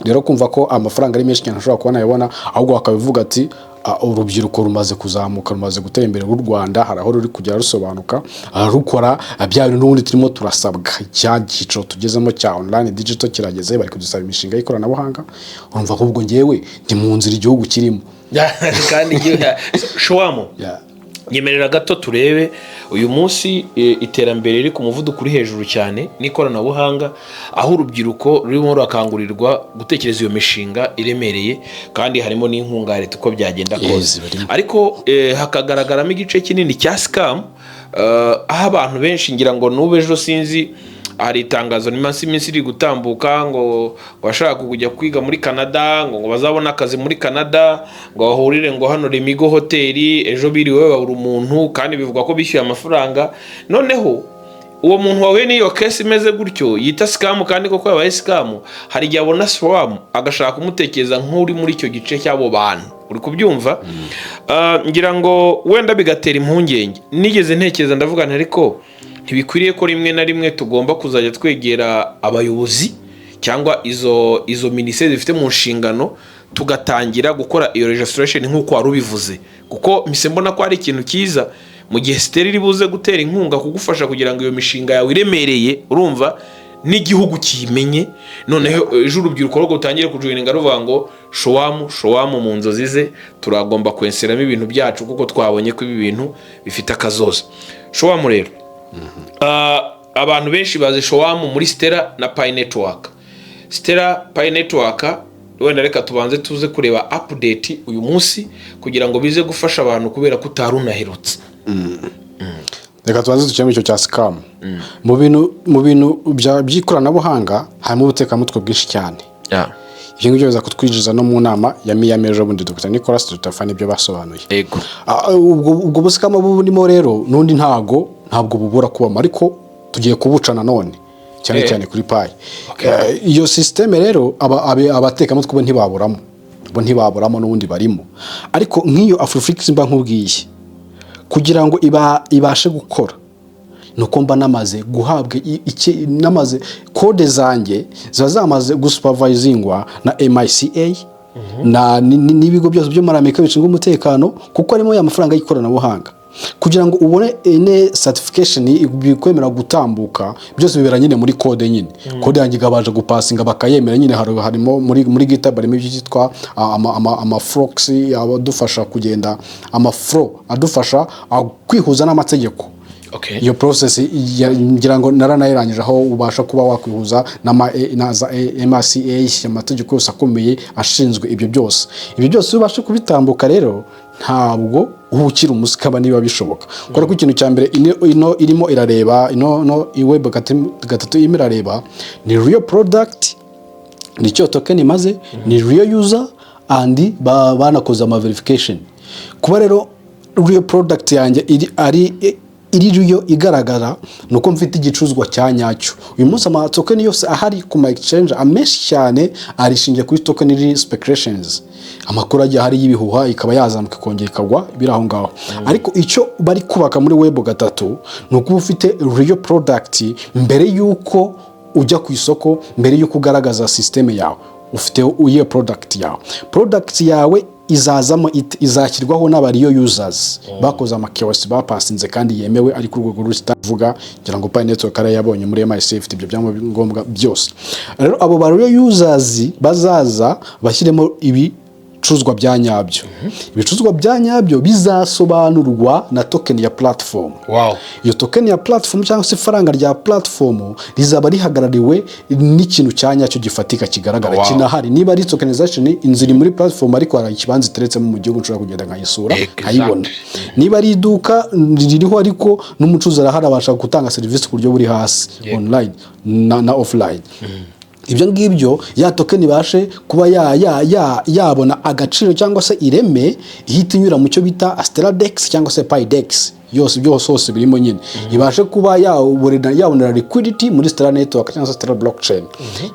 Rero kumva ko amafaranga ari menshi cyane ashobora kuba nayabona, ahubwo bakabivuga ati urubyiruko rumaze kuzamuka, rumaze gutera imbere rw'u Rwanda, hari aho ruri kugera rusobanuka, rukora bya bintu n'ubundi turimo turasabwa. Cya cyiciro tugezemo cya online digital kirageze, bari kudusaba imishinga y'ikoranabuhanga. Urumva ahubwo ngewe ndi mu nzira igihugu kirimo. Kandi Showamu, nyemerera gato turebe uyu munsi, iterambere riri ku muvuduko uri hejuru cyane n'ikoranabuhanga, aho urubyiruko rurimo rurakangurirwa gutekereza iyo mishinga iremereye, kandi harimo n'inkunga ya leta uko byagenda kose. Barimo. Ariko hakagaragaramo igice kinini cya scam, aho abantu benshi, ngira ngo n'ubu ejo sinzi, hari itangazo rimaze iminsi iri gutambuka ngo bashaka kujya kwiga muri Canada, ngo bazabone akazi muri Canada, ngo bahurire ngo hano Remigo Hoteli. Ejo biriwe babura umuntu, kandi bivugwa ko bishyuye amafaranga. Noneho uwo muntu wahuye n'iyo case imeze gutyo yita scam, kandi koko yabaye scam, hari igihe abona Showamu agashaka kumutekereza nk'uri muri icyo gice cy'abo bantu. Uri kubyumva? Ngira ngo wenda bigatera impungenge. Nigeze ntekereza, ndavuga nti: ariko ntibikwiriye ko rimwe na rimwe tugomba kuzajya twegera abayobozi cyangwa izo minisiteri zifite mu nshingano, tugatangira gukora iyo registration nk'uko wari ubivuze? Kuko mpise mbona ko ari ikintu cyiza mu gihe Stellar iri buze gutera inkunga kugufasha kugira ngo iyo mishinga yawe iremereye, urumva, n'igihugu kiyimenye. Noneho ejo urubyiruko rwo rutangire kujoininga ruvuga ngo Showamu, Showamu mu nzozi ze turagomba kwenseramo ibintu byacu, kuko twabonye ko ibi bintu bifite akazoza. Showamu rero, abantu benshi bazi Showamu muri Stellar na Pi Network. Stellar, Pi Network, wenda reka tubanze tuze kureba update uyu munsi kugira ngo bize gufasha abantu, kubera ko utari unaherutse. Reka tubanze dukemure icyo cya scam. Mu bintu by'ikoranabuhanga harimo ubutekamutwe bwinshi cyane. Ibyo ngibyo biza kutwinjiza no mu nama ya Miami ejo bundi, Dr Nicolas, Dr Fani, ibyo basobanuye. Ubwo buscam burimo rero n'undi ntabwo bubura kubamo, ariko tugiye kubuca nanone cyane cyane kuri Pi. Iyo système rero abatekamutwe bo ntibaburamo, bo ntibaburamo, n'ubundi barimo. Ariko nk'iyo Afriflix mba nkubwiye, kugira ngo ibashe gukora, nuko mba namaze guhabwa namaze code zanjye ziba zamaze gusupervisingwa na MiCA na n'ibigo byose byo muri Amerika bishinzwe umutekano, kuko harimo ya mafaranga y'ikoranabuhanga. Kugira ngo ubone ene certification bikwemera gutambuka, byose bibera nyine muri code nyine. Code yanjye ikabasha gupasinga, bakayemera nyine. Harimo muri GitHub, harimo ibyitwa ama forks adufasha kugenda, ama flow adufasha kwihuza n'amategeko. Iyo process ngira ngo naranayirangije, aho ubasha kuba wakwihuza na za MCA, amategeko yose akomeye ashinzwe ibyo byose. Ibyo byose iyo ubasha kubitambuka rero, ntabwo uba ukiri umuscammer niba bishoboka, kubera ko ikintu cya mbere ino irimo irareba, ino no web gatatu irimo irareba ni real product, ni icyo token imaze, ni real user and banakoze ama verification. Kuba rero real product yanjye iri ari iri real, igaragara, ni uko mfite igicuruzwa cya nyacyo. Uyu munsi ama token yose ahari ku ma exchange amenshi cyane arishingiye kuri token iri speculations, amakuru agiye ahari y'ibihuha, ikaba yazamuka ikongera ikagwa, biri aho ngaho. Ariko icyo bari kubaka muri web gatatu ni ukuba ufite real product mbere y'uko ujya ku isoko, mbere y'uko ugaragaza système yawe ufite iyo product yawe. Product yawe izazamo izashyirwaho n'aba real users bakoze ama KYC, bapasinze kandi yemewe, ari ku rwego rutavuga. Ngira ngo Pi Network yabonye muri MIC ifite ibyo byangombwa byose. Rero abo ba real users bazaza bashyiremo ibicuruzwa bya nyabyo. Ibicuruzwa bya nyabyo bizasobanurwa na token ya platform. Iyo token ya platform cyangwa se ifaranga rya platform rizaba rihagarariwe n'ikintu cya nyacyo gifatika, kigaragara, kinahari. Niba ari tokenization, inzu iri muri platform, ariko hari ikibanza iteretsemo mu gihugu nshobora kugenda nkayisura, nkayibona. Niba ari iduka ririho, ariko n'umucuruzi arahari, abasha gutanga serivisi ku buryo buri hasi, online na offline. Ibyo ngibyo, ya token ibashe kuba yabona agaciro cyangwa se ireme, ihita inyura mu cyo bita Stellar Dex cyangwa se Pi Dex, yose byose hose birimo nyine, ibashe kuba yabonera liquidity muri Stellar Network cyangwa se Stellar blockchain,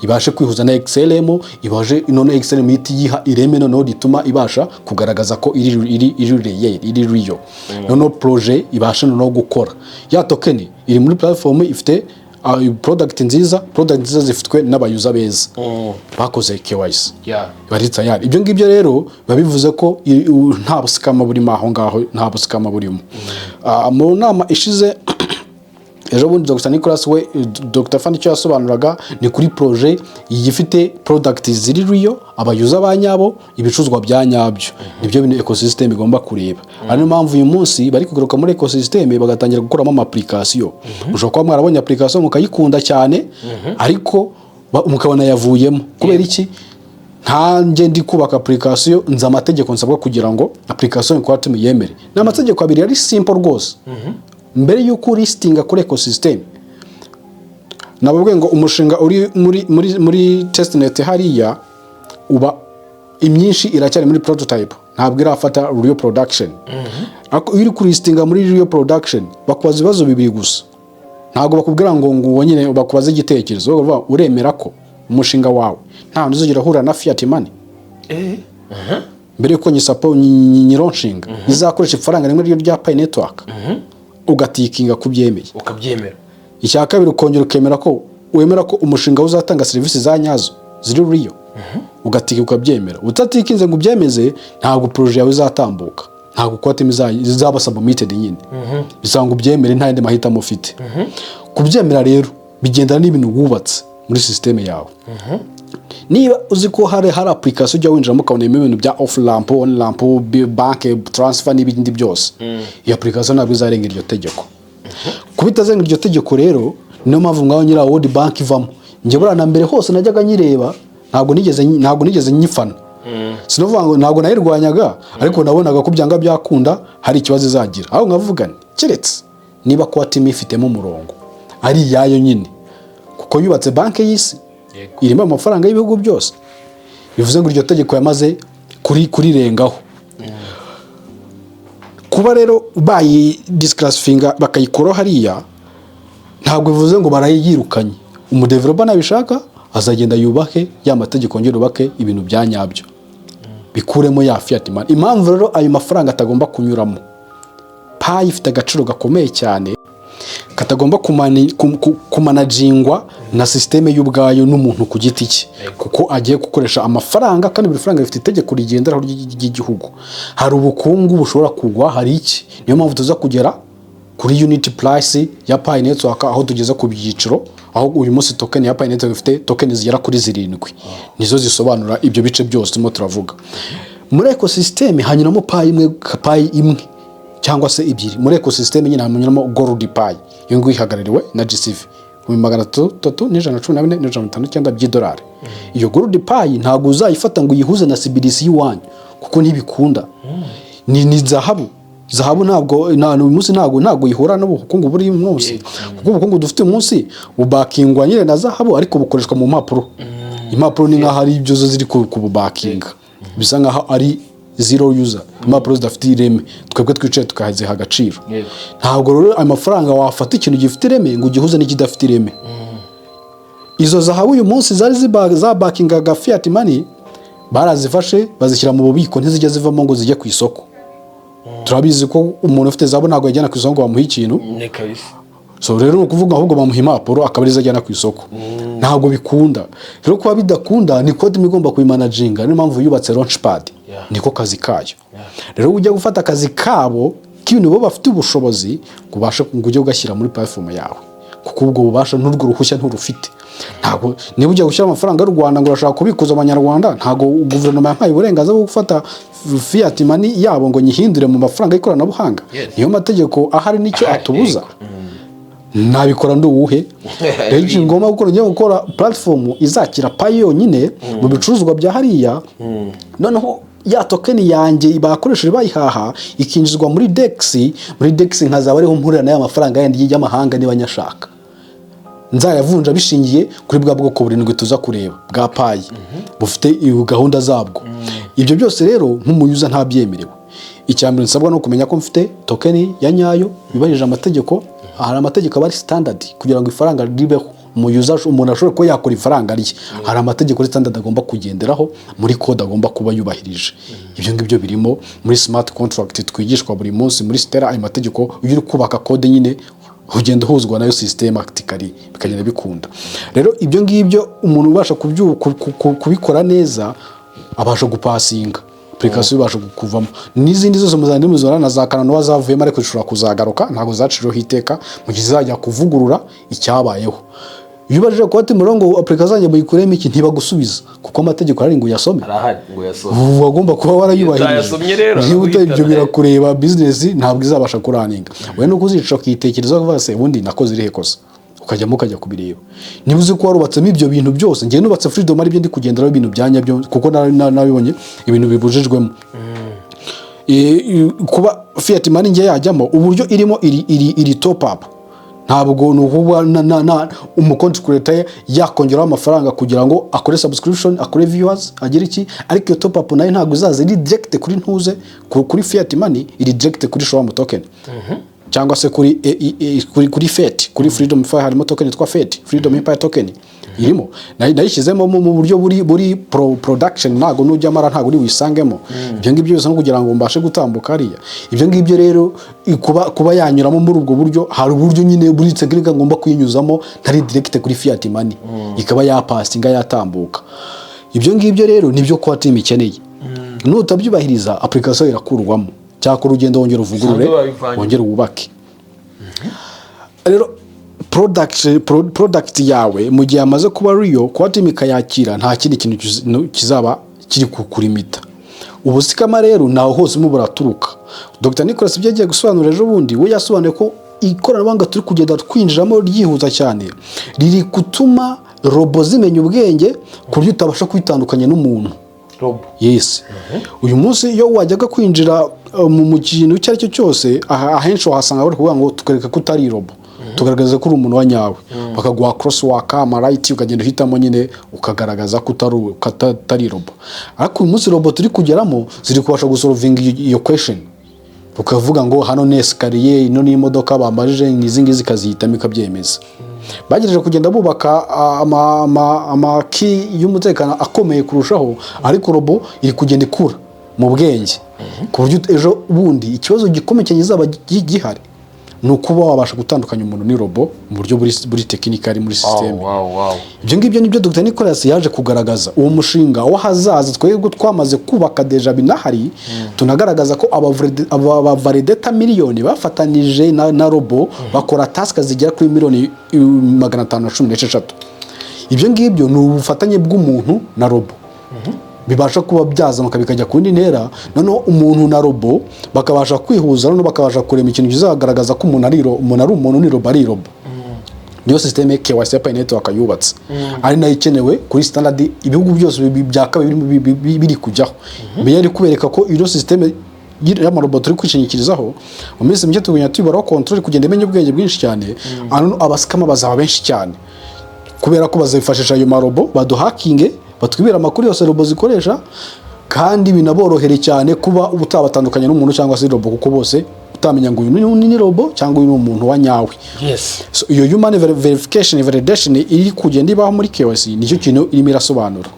ibashe kwihuza na XLM, ibashe none XLM ihita iyiha ireme noneho rituma ibasha kugaragaza ko iri real, iri real. Noneho projet ibashe noneho gukora. Ya token iri muri platform ifite product nziza, product nziza zifitwe n'aba user beza bakoze KYC, bari tayari. Ibyo ngibyo rero biba bivuze ko nta buscammer burimo aho ngaho, nta buscammer burimo. Mu nama ishize ejo bundi, Dr Nicholas we, Dr Fani, icyo yasobanuraga ni kuri projet ifite product ziri real, aba user ba nyabo, ibicuruzwa bya nyabyo. Nibyo bintu ecosystem igomba kureba. Ari niyo mpamvu uyu munsi bari kugaruka muri ecosystem, bagatangira gukuramo ama application. Ushobora kuba mwarabonye application mukayikunda cyane, ariko mukabona yavuyemo. Kubera iki? Nkanjye ndi kubaka application, nzi amategeko nsabwa kugira ngo application ikora yemere. Ni amategeko abiri ari simple rwose. Mbere y'uko ulistinga kuri ecosystem, nababwiye ngo umushinga uri muri testnet hariya, uba imyinshi iracyari muri prototype, ntabwo irafata real production. Ariko iyo uri kulistinga muri real production, bakubaza ibibazo bibiri gusa. Ntabwo bakubwira ngo uwo nyine bakubaze igitekerezo. Bavuga, uremera ko umushinga wawe nta hantu uzigera uhura na fiat money mbere yuko nyisapo nyilaunchinga, izakoresha ifaranga rimwe ryo rya Pi Network? Ugatickinga kubyemeye. Ukabyemera. Icya kabiri, ukongera ukemera ko wemera ko umushinga uzatanga serivisi za nyazo ziri real, ugaticka ukabyemera. Utatickinze ngo ubyemeze, ntabwo projet yawe izatambuka, ntabwo core team izaba submitted nyine. Bisaba ngo ubyemere, nta yandi mahitamo ufite. Kubyemera rero bigendana n'ibintu wubatse muri système yawe. Niba uzi ko hari application ujya winjiramo ukabonamo ibintu bya off ramp, on ramp, bank transfer n'ibindi byose, iyo application ntabwo izarenga iryo tegeko. Kuba itazenga iryo tegeko rero, niyo mpamvu ngaho nyira World Bank ivamo. Njye buriya na mbere hose najyaga nyireba, ntabwo nigeze nyifana. Sinavuga ngo ntabwo nayirwanyaga, ariko nabonaga ko byanga byakunda hari ikibazo izagira. Aho nkavuga nti keretse niba kuba team ifitemo umurongo ari iyayo nyine, kuko yubatse banki y'isi irimo amafaranga y'ibihugu byose, bivuze ngo iryo tegeko yamaze kurirengaho. Kuba rero bayidisclassifyinga, bakayikuraho hariya, ntabwo bivuze ngo barayirukanye. Umudeveloper nabishaka azagenda yubake ya mategeko, yongere yubake ibintu bya nyabyo, bikuremo ya fiat money. Impamvu rero ayo mafaranga atagomba kunyuramo, Pi ifite agaciro gakomeye cyane. Katagomba kumanagingwa na système y'ubwayo n'umuntu ku giti cye, kuko agiye gukoresha amafaranga, kandi buri faranga rifite itegeko rigenderaho ry'igihugu. Hari ubukungu bushobora kugwa, hari iki. Niyo mpamvu tuza kugera kuri unit price ya Pi Network, aho tugeze ku byiciro, aho uyu munsi token ya Pi Network ifite token zigera kuri zirindwi, nizo zisobanura ibyo bice byose turimo turavuga. Muri ecosystem hanyuramo Pi imwe, Pi imwe cyangwa se ebyiri. Muri ecosystem nyine hanyuramo gold Pi, iyo ngiyo ihagarariwe na GCV, 300,114,159 by'idolari. Iyo gold Pi ntabwo uzayifata ngo uyihuze na CBDC y'iwanyu, kuko ntibikunda. Ni zahabu. Zahabu ntabwo uyu munsi ntabwo ihura n'ubukungu buri munsi, kuko ubukungu dufite uyu munsi bubakingwa nyine na zahabu, ariko bukoreshwa mu mpapuro. Impapuro ni nk'aho ari ibyo zo ziri kububakinga, bisa nk'aho ari zero user, impapuro zidafite ireme, twebwe twicaye tukaziha agaciro. Ntabwo rero ayo mafaranga wafata ikintu gifite ireme ngo ugihuze n'ikidafite ireme. Izo zahabu uyu munsi zari zabakingaga fiat money, barazifashe bazishyira mu bubiko, ntizijya zivamo ngo zijye ku isoko. Turabizi ko umuntu ufite zahabu ntabwo yajyana ku isoko ngo bamuhe ikintu. Ni kabisa. So rero ni ukuvuga ahubwo bamuha impapuro akaba arizo ajyana ku isoko. Ntabwo bikunda rero. Kuba bidakunda ni code imwe igomba kubimanaginga, niyo mpamvu yubatse launchpad. Niko kazi kayo. Rero ujya gufata akazi kabo k'ibintu bo bafite ubushobozi ngo ubashe ngo ujye ugashyira muri platform yawe, kuko ubwo bubasha n'urwo ruhushya nturufite. Ntabwo niba ujya gushyira amafaranga y'u Rwanda ngo urashaka kubikuza abanyarwanda, ntabwo guverinoma yampaye uburenganzira bwo gufata fiat money yabo ngo nyihindure mu mafaranga y'ikoranabuhanga. Niyo mategeko ahari, nicyo Ahari, atubuza. Nabikora ndi uwuhe? Rero ikintu ngomba gukora, ngiye gukora platform izakira Pi yonyine mu bicuruzwa bya hariya, noneho ya token yanjye bakoresheje bayihaha ikinjizwa muri DEX. Muri DEX nkazaba ariho mpurira n'aya mafaranga yandi y'amahanga niba nyashaka, nzayavunja bishingiye kuri bwa bwoko burindwi tuza kureba bwa Pi bufite gahunda zabwo. Ibyo byose rero nk'umu user ntabyemerewe. Icya mbere nsabwa ni ukumenya ko mfite token ya nyayo yubahirije amategeko. Hari amategeko aba ari standard kugira ngo ifaranga ribeho, umu user, umuntu ashobore kuba yakora ifaranga rye. Hari amategeko ari standard agomba kugenderaho muri code, agomba kuba yubahirije. Ibyo ngibyo birimo muri smart contract twigishwa buri munsi muri Stellar. Ayo mategeko, iyo uri kubaka code nyine ugenda uhuzwa nayo systematically, bikagenda bikunda. Rero ibyo ngibyo umuntu ubasha kubikora neza abasha gupasinga application, ibasha kuvamo n'izindi zose muzajya muzibona na za Kananowa zavuyemo, ariko zishobora kuzagaruka, ntabwo zaciriweho iteka mu gihe zizajya kuvugurura icyabayeho. Iyo ubajije kuba ati murongo application zanjye muyikuremo iki, ntibagusubiza, kuko amategeko arari ngo uyasome. Arahari ngo yasome. Ubu agomba kuba warayubahirije. Utayasomye rero, Niba ibyo araguhitana. birakureba, business ntabwo izabasha kuraninga. Wowe nuko uzica ukitekerezaho ukavuga: "Se ubundi nakoze irihe kosa?" Ukajyamo ukajya kubireba niba uzi ko warubatsemo ibyo bintu byose. Njyewe nubatse Freedom, aribyo ndi kugenderaho, ibintu bya nyabyo, kuko nabibonye ibintu bibujijwemo. Kuba fiat money ngiye yajyamo, uburyo irimo iri top up, ntabwo ni ukuvuga na umu content creator yakongeraho amafaranga kugira ngo akore subscription, akore viewers, agire iki. Ariko iyo top up nayo ntabwo izaza iri direct kuri ntuze kuri fiat money, iri direct kuri Shoam token cyangwa se kuri e, e, e, kuri FET, kuri Freedom Fire. Harimo token yitwa FET, Freedom Empire token irimo. Nayishyizemo mu buryo buri production. Ntabwo nujya mara ntabwo uri wisangemo ibyo ngibyo byose no kugira ngo mbashe gutambuka hariya. Ibyo ngibyo rero kuba yanyuramo muri ubwo buryo, hari uburyo nyine buri technique ngomba kuyinyuzamo ntari direct kuri fiat money, ikaba yapasinga, yatambuka. Ibyo ngibyo rero nibyo core team ikeneye. Nutabyubahiriza, application irakurwamo, cyakora ugenda wongera uvugurure, Usanzwe wabivanye. wongere wubake. Rero product yawe mu gihe yamaze kuba real, core team ikayakira, nta kindi kintu kizaba kiri kukurimita. Ubu scammer rero ntaho hose mo buraturuka. Dr Nicholas ibyo yagiye gusobanura ejo bundi, we yasobanuye ko ikoranabuhanga turi kugenda twinjiramo ryihuta cyane riri gutuma robot zimenya ubwenge ku buryo utabasha kwitandukanya n'umuntu. Robo? Yes. Uyu munsi iyo wajyaga kwinjira mu kintu icyo ari cyo cyose, aha ahenshi wahasanga bari kuvuga ngo tukereka ko utari robot, tugaragaza ko uri umuntu wa nyawe, bakaguha crosswalk, ama right, ukagenda uhitamo nyine ukagaragaza ko utari robot. Ariko uyu munsi robot turi kugeramo ziri kubasha gusolvinga iyo question, ukavuga ngo hano ni escalier, ino ni imodoka bambajije, ni izi ngizi, ikazihitamo ikabyemeza. Bagerageje kugenda bubaka ama key y'umutekano akomeye kurushaho, ariko robot iri kugenda ikura mu bwenge ku buryo ejo bundi ikibazo gikomeye cyane kizaba gihari. Ni ukuba wabasha gutandukanya umuntu ni robot mu buryo buri technical muri system. wow wow Ibyo ngibyo nibyo Dr Nicolas yaje kugaragaza, uwo mushinga w'ahazaza. Twebwe twamaze kubaka déjà, binahari, tunagaragaza ko abavalidator miliyoni bafatanije na robot bakora task zigera kuri miliyoni 516. Ibyo ngibyo ni ubufatanye bw'umuntu na robot bibasha kuba byazamuka bikajya ku yindi ntera. Noneho umuntu na robot bakabasha kwihuza, noneho bakabasha kurema ikintu kizagaragaza ko umuntu ari umuntu, ni robot ari robot. Niyo système KYC ya Pi Network yubatse, ari nayo ikenewe kuri standard ibihugu byose bya kabiri biri kujyaho. Mbere yari kubereka ko iyo système y'amarobot turi kwishingikirizaho, mu minsi mike tugenda tuyibaraho control, kugenda imenya ubwenge bwinshi cyane. Ano abascammer bazaba benshi cyane kubera ko bazifashisha ayo marobo baduhackinge, batwibira amakuru yose robot zikoresha, kandi binaborohere cyane kuba utabatandukanya n'umuntu cyangwa se robot, kuko bose utamenya ngo uyu ni robot cyangwa uyu ni umuntu wa nyawe. So, iyo human verification, validation iri kugenda ibaho muri KYC, nicyo kintu irimo irasobanura.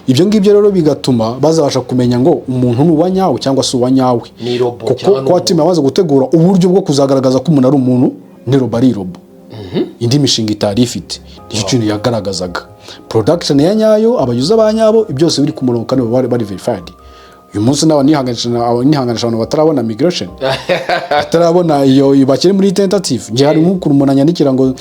Ibyo ngibyo rero bigatuma bazabasha kumenya ngo umuntu ni uwa nyawe cyangwa se uwa nyawe. Ni robot Kuko cyangwa ni kuba team yamaze gutegura uburyo bwo kuzagaragaza ko umuntu ari umuntu, ni robot ari robot, indi mishinga itari ifite. Nicyo kintu yagaragazaga, production ya nyayo, abayuza ba nyabo, byose biri ku murongo kandi bari verified. Uyu munsi naba nihanganisha abantu batarabona migration, batarabona iyo bakiri muri tentative. Njye hari nk'ukuntu umuntu anyandikira ngo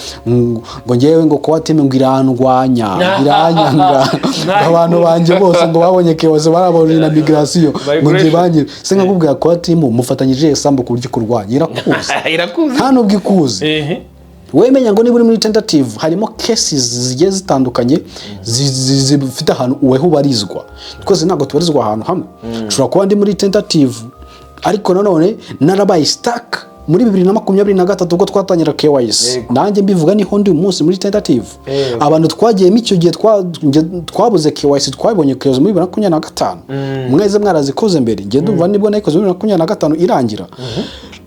ngewe ngo kuba team ngo irandwanya, iranyanga, ngo abantu banjye bose ngo babonye KYC, barabonye na migration, ngo njye banyire se. Nkakubwira, kuba team mufatanyije esambu ku buryo ikurwanya, irakuzi. Irakuzi. Nta nubwo ikuzi. Wemenya ngo niba uri muri tentative, harimo cases zigiye zitandukanye zifite ahantu weho ubarizwa. Twese ntabwo tubarizwa ahantu hamwe. Ushobora kuba ndi muri tentative, ariko nanone narabaye stuck muri 2023 ubwo twatangira KYC. Nanjye mbivuga, niho ndi uyu munsi muri tentative. Abantu twagiyemo icyo gihe twabuze KYC, twabonye KYC muri 2025. Mweze mwarazikoze mbere. Njye ndumva nibwo nayikoze muri 2025 irangira.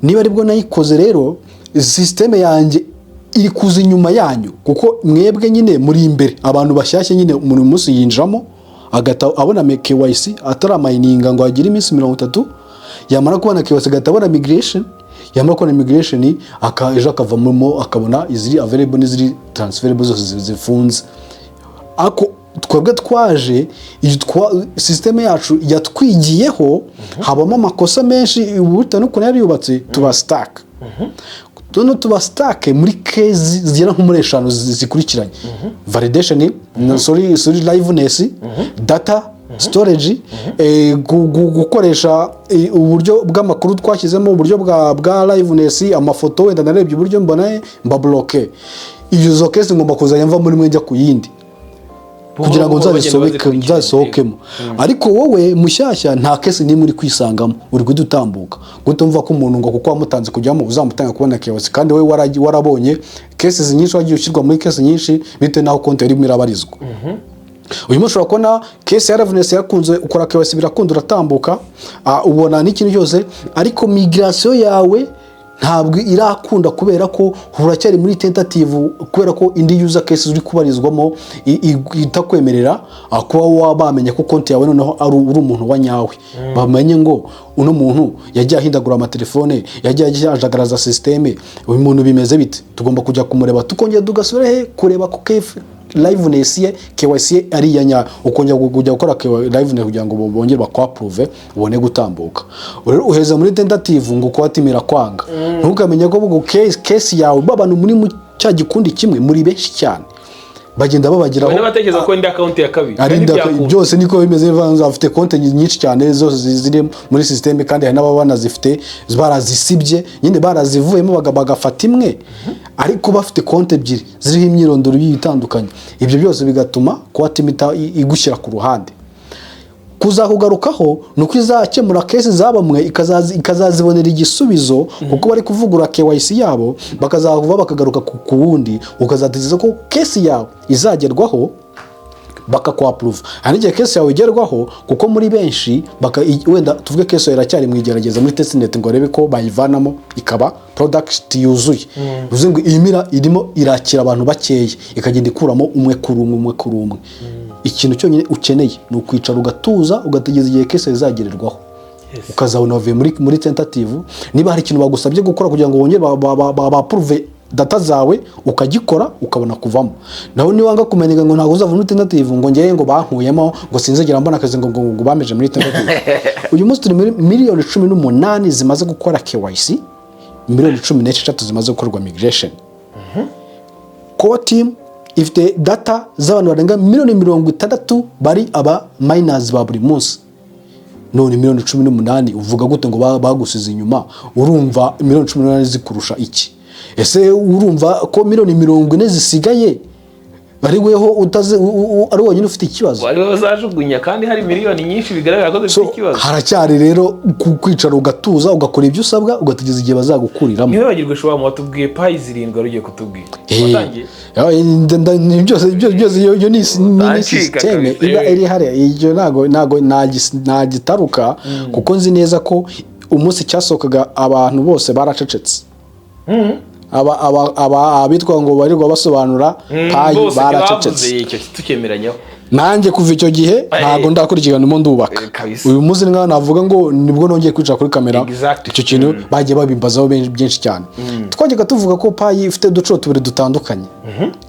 Niba aribwo nayikoze rero, système yanjye iri kuza inyuma yanyu, kuko mwebwe nyine muri imbere. Abantu bashyashya nyine, umuntu uyu munsi yinjiramo agahita abona KYC ataramininga ngo agire iminsi 30. Yamara kubona KYC agahita abona migration, yamara kubona migration ejo akavamo akabona iziri available n'iziri transferable zose zifunze. Ako twebwe twaje iyo système yacu yatwigiyeho, habamo amakosa menshi bitewe n'ukuntu yari yubatse, tuba stuck. Noneho tuba stuck muri case zigera nko muri eshanu zikurikiranye: validation, sorry, sorry, liveness, data storage, gukoresha uburyo bw'amakuru twashyizemo, uburyo bwa liveness, amafoto. Wenda narebye uburyo mbona mba bloqué. Izo case ngomba kuzajya mva muri mwe njya ku yindi kugira ngo Buhoro buhoro bagenda bazikurikiranya. nzabisohokemo. Ariko wowe mushyashya, nta case n'imwe uri kwisangamo, uri guhita utambuka guhita umva ko umuntu ngo kuko wamutanze kujyamo uzamutanga kubona KYC, kandi wowe warabonye cases nyinshi, wagiye ushyirwa muri case nyinshi bitewe n'aho konti irimo irabarizwa. Uyu munsi ushobora kubona case ya liveness yakunze, ukora KYC birakunda, uratambuka, ubona n'ikintu cyose, ariko migration yawe ntabwo irakunda kubera ko uracyari muri tentative, kubera ko indi user case uri kubarizwamo itakwemerera kuba wabamenya ko konti yawe noneho ari uri umuntu wa nyawe. Bamenye ngo uno muntu yagiye ahindagura amatelefone, yagiye ajagaraza système, uyu muntu bimeze bite? Tugomba kujya kumureba, tukongera tugasubira he kureba ko KF liveness ye, KYC ye ari iya nyayo. Ukongera kujya gukora liveness kugira ngo bongere bakwapprove ubone gutambuka. Rero uheza muri tentative ngo kuba timira kwanga, ntukamenye ko ubwo case yawe babantu muri mu cya gikundi kimwe muri benshi cyane bagenda babageraho. Hari n'abatekereza ko indi account ya kabiri ari kandi byose niko bimeze. Bafite konti nyinshi cyane zose ziri muri système, kandi hari n'ababa banazifite barazisibye nyine, barazivuyemo bagafata imwe, ariko bafite konti ebyiri ziriho imyirondoro igiye itandukanye. Ibyo byose bigatuma kuba team igushyira ku ruhande. Kuzakugarukaho ni uko izakemura case za bamwe, ikazazibonera igisubizo, kuko bari kuvugura KYC yabo, bakazavuga bakagaruka ku wundi, ukazategereza ko case yawe izagerwaho bakakwapprova. Hari n'igihe case yawe igerwaho kuko muri benshi wenda tuvuge case yawe iracyari mu igerageza muri testnet, ngo barebe ko bayivanamo ikaba product yuzuye. Bivuze ngo iyi mira irimo irakira abantu bakeya, ikagenda ikuramo umwe kuri umwe, umwe kuri umwe. Ikintu cyonyine ukeneye ni ukwicara ugatuza, ugategereza igihe case izagererwaho. Ukazabona wavuye muri tentative. Niba hari ikintu bagusabye gukora kugira ngo wongere ba-approve data zawe, ukagikora, ukabona kuvamo. Naho niba wanga kumenya ngo ntabwo uzava muri tentative, ngo ngewe ngo bankuyemo, ngo sinzigera mbona akazi, ngo bameje muri tentative. Uyu munsi turi muri miliyoni 18 zimaze gukora KYC, miliyoni 16 zimaze gukorwa migration. Core team ifite data z'abantu barenga miliyoni 60 bari aba miners ba buri munsi. None miliyoni 18 uvuga gute ngo bagusize inyuma? Urumva miliyoni 18 zikurusha iki? Ese urumva ko miliyoni 40 zisigaye ari weho utazi ari wenyine ufite ikibazo? Ari bazajugunya kandi hari miliyoni nyinshi bigaragara ko zifite So, ikibazo. haracyari rero kwicara ugatuza, ugakora ibyo usabwa, ugategereza igihe bazagukuriramo. Ntiwibagirwe, shobora watubwiye Pi zirindwi wari ugiye kutubwira. Watangiye? Ni byose iyo ni Utancika système kabisa, iba eh. iri hariya. Ibyo ntago nagitaruka, kuko nzi neza ko umunsi cyasohokaga abantu bose baracecetse. Aba abitwa ngo barirwa basobanura Pi Bose baracecetse. ntibavuze icyo tukemeranyaho. Nanjye kuva icyo gihe ntabwo ndakurikirana, ndimo ndubaka. Kabisa. Uyu munsi nkaho navuga ngo nibwo nongeye kwicara kuri kamera. Icyo kintu bagiye babimbazaho byinshi cyane. Twajyaga tuvuga ko Pi ifite uduciro tubiri dutandukanye,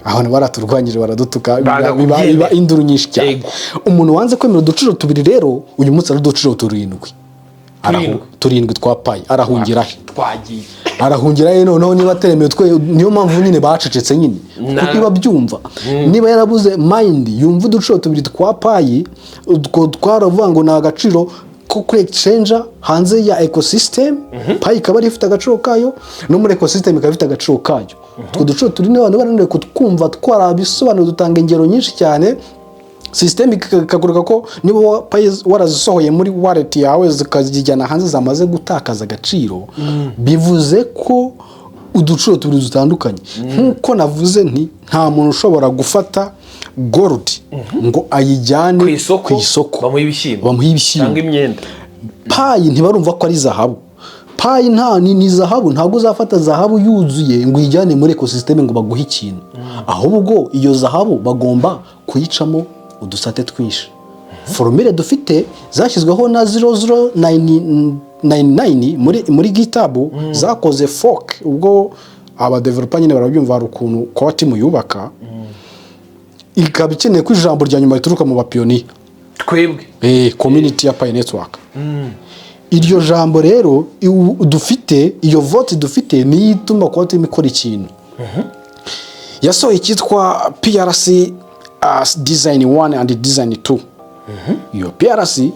abantu baraturwanyije, baradutuka, Banga biba kubyemera. induru nyinshi cyane. Umuntu wanze kwemera uduciro tubiri rero, uyu munsi ari uduciro turindwi. Turindwi. Turindwi twa Pi, arahungira he? Twagiye. Arahungira he noneho niba ateremewe? Twe niyo mpamvu nyine bacecetse nyine, kuko iba byumva niba yarabuze mind yumva uduciro tubiri twa Pi, utwo twaravuga ngo ni agaciro ko kuri exchange hanze ya ecosystem. Pi ikaba ari ifite agaciro kayo, no muri ecosystem ikaba ifite agaciro kayo. Utwo duciro turi n'abantu barananiwe kutwumva, twarabisobanuye, dutanga ingero nyinshi cyane. System ikakwereka ko niba Pi warazisohoye muri wallet yawe zikazijyana hanze zamaze gutakaza agaciro, bivuze ko uduciro tubiri dutandukanye. Nk'uko navuze nti nta muntu ushobora gufata gold ngo ayijyane ku isoko, ku isoko bamuha ibishyimbo, bamuha ibishyimbo cyangwa imyenda. Pi ntibarumva ko ari zahabu. Pi nta ni zahabu. Ntabwo uzafata zahabu yuzuye ngo uyijyane muri ecosystem ngo baguhe ikintu. Ahubwo iyo zahabu bagomba kuyicamo udusate twinshi. Formule dufite zashyizweho na 0099 muri GitHub zakoze fork. Ubwo abadeveloper nyine barabyumva, hari ukuntu core team yubaka ikaba ikeneye ko ijambo rya nyuma rituruka mu bapioneer. Twebwe. Community ya Pi Network. Iryo jambo rero dufite, iyo vote dufite, niyo ituma kuba turimo ikora ikintu. Yasohoye icyitwa PRC design 1 and design 2. Iyo PRC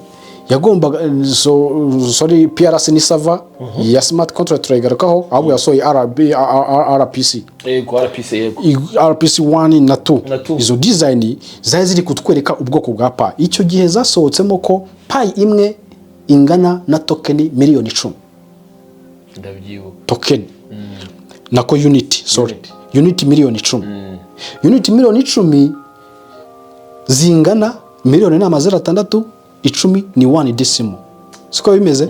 yagombaga, so, sorry, PRC ni server ya smart contract, turayigarukaho. Ahubwo yasohoye RB, RPC. Yego, RPC, yego. RPC 1 na 2. Na 2. Izo design zari ziri kutwereka ubwoko bwa Pi. Icyo gihe zasohotsemo ko Pi imwe ingana na token miliyoni 10. Ndabyibuka. Token, nako unit, sorry, unit miliyoni 10. Unit miliyoni 10 zingana, miliyoni ni amazeru atandatu, 10 ni one decimal, siko bimeze?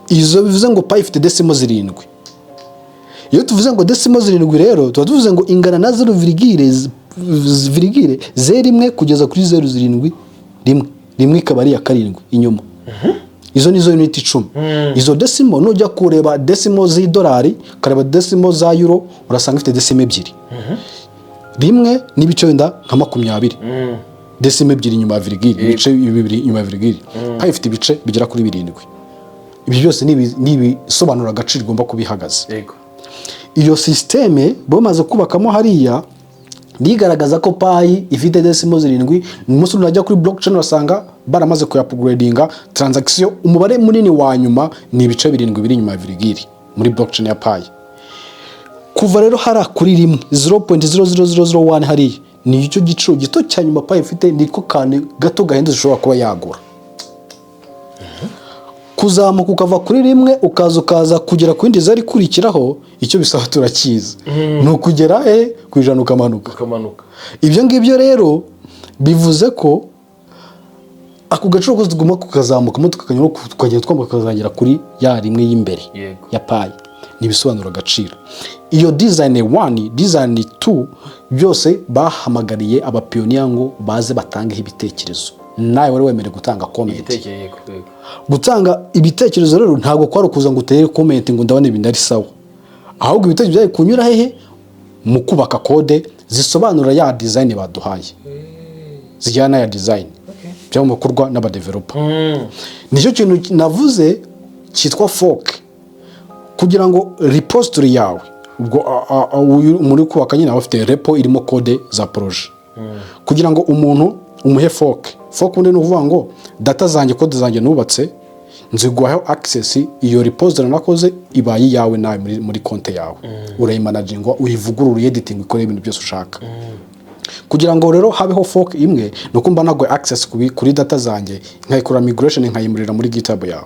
Izo bivuze ngo Pi ifite decimal zirindwi. Iyo tuvuze ngo decimal zirindwi rero, tuba tuvuze ngo ingana na zero virgule virgule zeru imwe kugeza kuri zeru zirindwi rimwe rimwe, ikaba ari iya karindwi inyuma. Izo nizo unit 10. Izo decimal, nujya kureba decimal z'idolari, ukareba decimal za euro, urasanga ifite decimal ebyiri, rimwe n'ibice wenda nka 20, decimal ebyiri inyuma ya virgule, ibice bibiri inyuma ya virgule. Pi ifite ibice bigera kuri birindwi. Ibyo byose ni ibisobanura agaciro igomba kuba ihagaze. Iyo système bamaze kubakamo hariya rigaragaza ko Pi ifite decimal zirindwi. Umunsi unajya kuri blockchain urasanga baramaze kuyaupgradinga transaction. Umubare munini wa nyuma ni ibice birindwi biri inyuma ya virgule muri blockchain ya Pi. Kuva rero hariya kuri rimwe, 0.00001 hariya, ni icyo giciro gito cya nyuma Pi ifite, niko kantu gato gahenze zishobora kuba yagura. Kuzamuka ukava kuri rimwe ukaza kugera ku yindi zari ikurikiraho, icyo bisaba turakizi, ni ukugera ku 100 ukamanuka. Ukamanuka. Ibyo ngibyo rero bivuze ko ako gaciro kose tugomba kukazamukamo, tukakanyura, tukagenda twambuka, tukazagera kuri ya rimwe y'imbere ya Pi. Ni ibisobanuro agaciro. Iyo design 1, design 2, byose bahamagariye abapioneer ngo baze batangeho ibitekerezo. Nawe wari wemerewe gutanga comment. Igitekerezo, yego. Gutanga ibitekerezo rero ntabwo kwari ukuza ngo utere comment ngo ndabona ibintu ari sawa, ahubwo ibitekerezo byari kunyura hehe? Mu kubaka code zisobanura ya design baduhaye, zijyana na ya design byagomba gukorwa n'abadeveloper. Nicyo kintu navuze cyitwa fork, kugira ngo repository yawe, ubwo uyu muri kubaka nyine aba afite repo irimo code za projet, kugira ngo umuntu umuhe fork. Fork ubundi ni ukuvuga ngo data zanjye, code zanjye nubatse, nziguhaho access. Iyo repository nakoze ibaye iyawe nawe muri konti yawe, urayimanaginga, uyivugurura, uyeditinga, ukore ibintu byose ushaka. Kugira ngo rero habeho fork imwe, ni uko mba naguha access kuri data zanjye, nkayikora migration, nkayimurira muri GitHub yawe.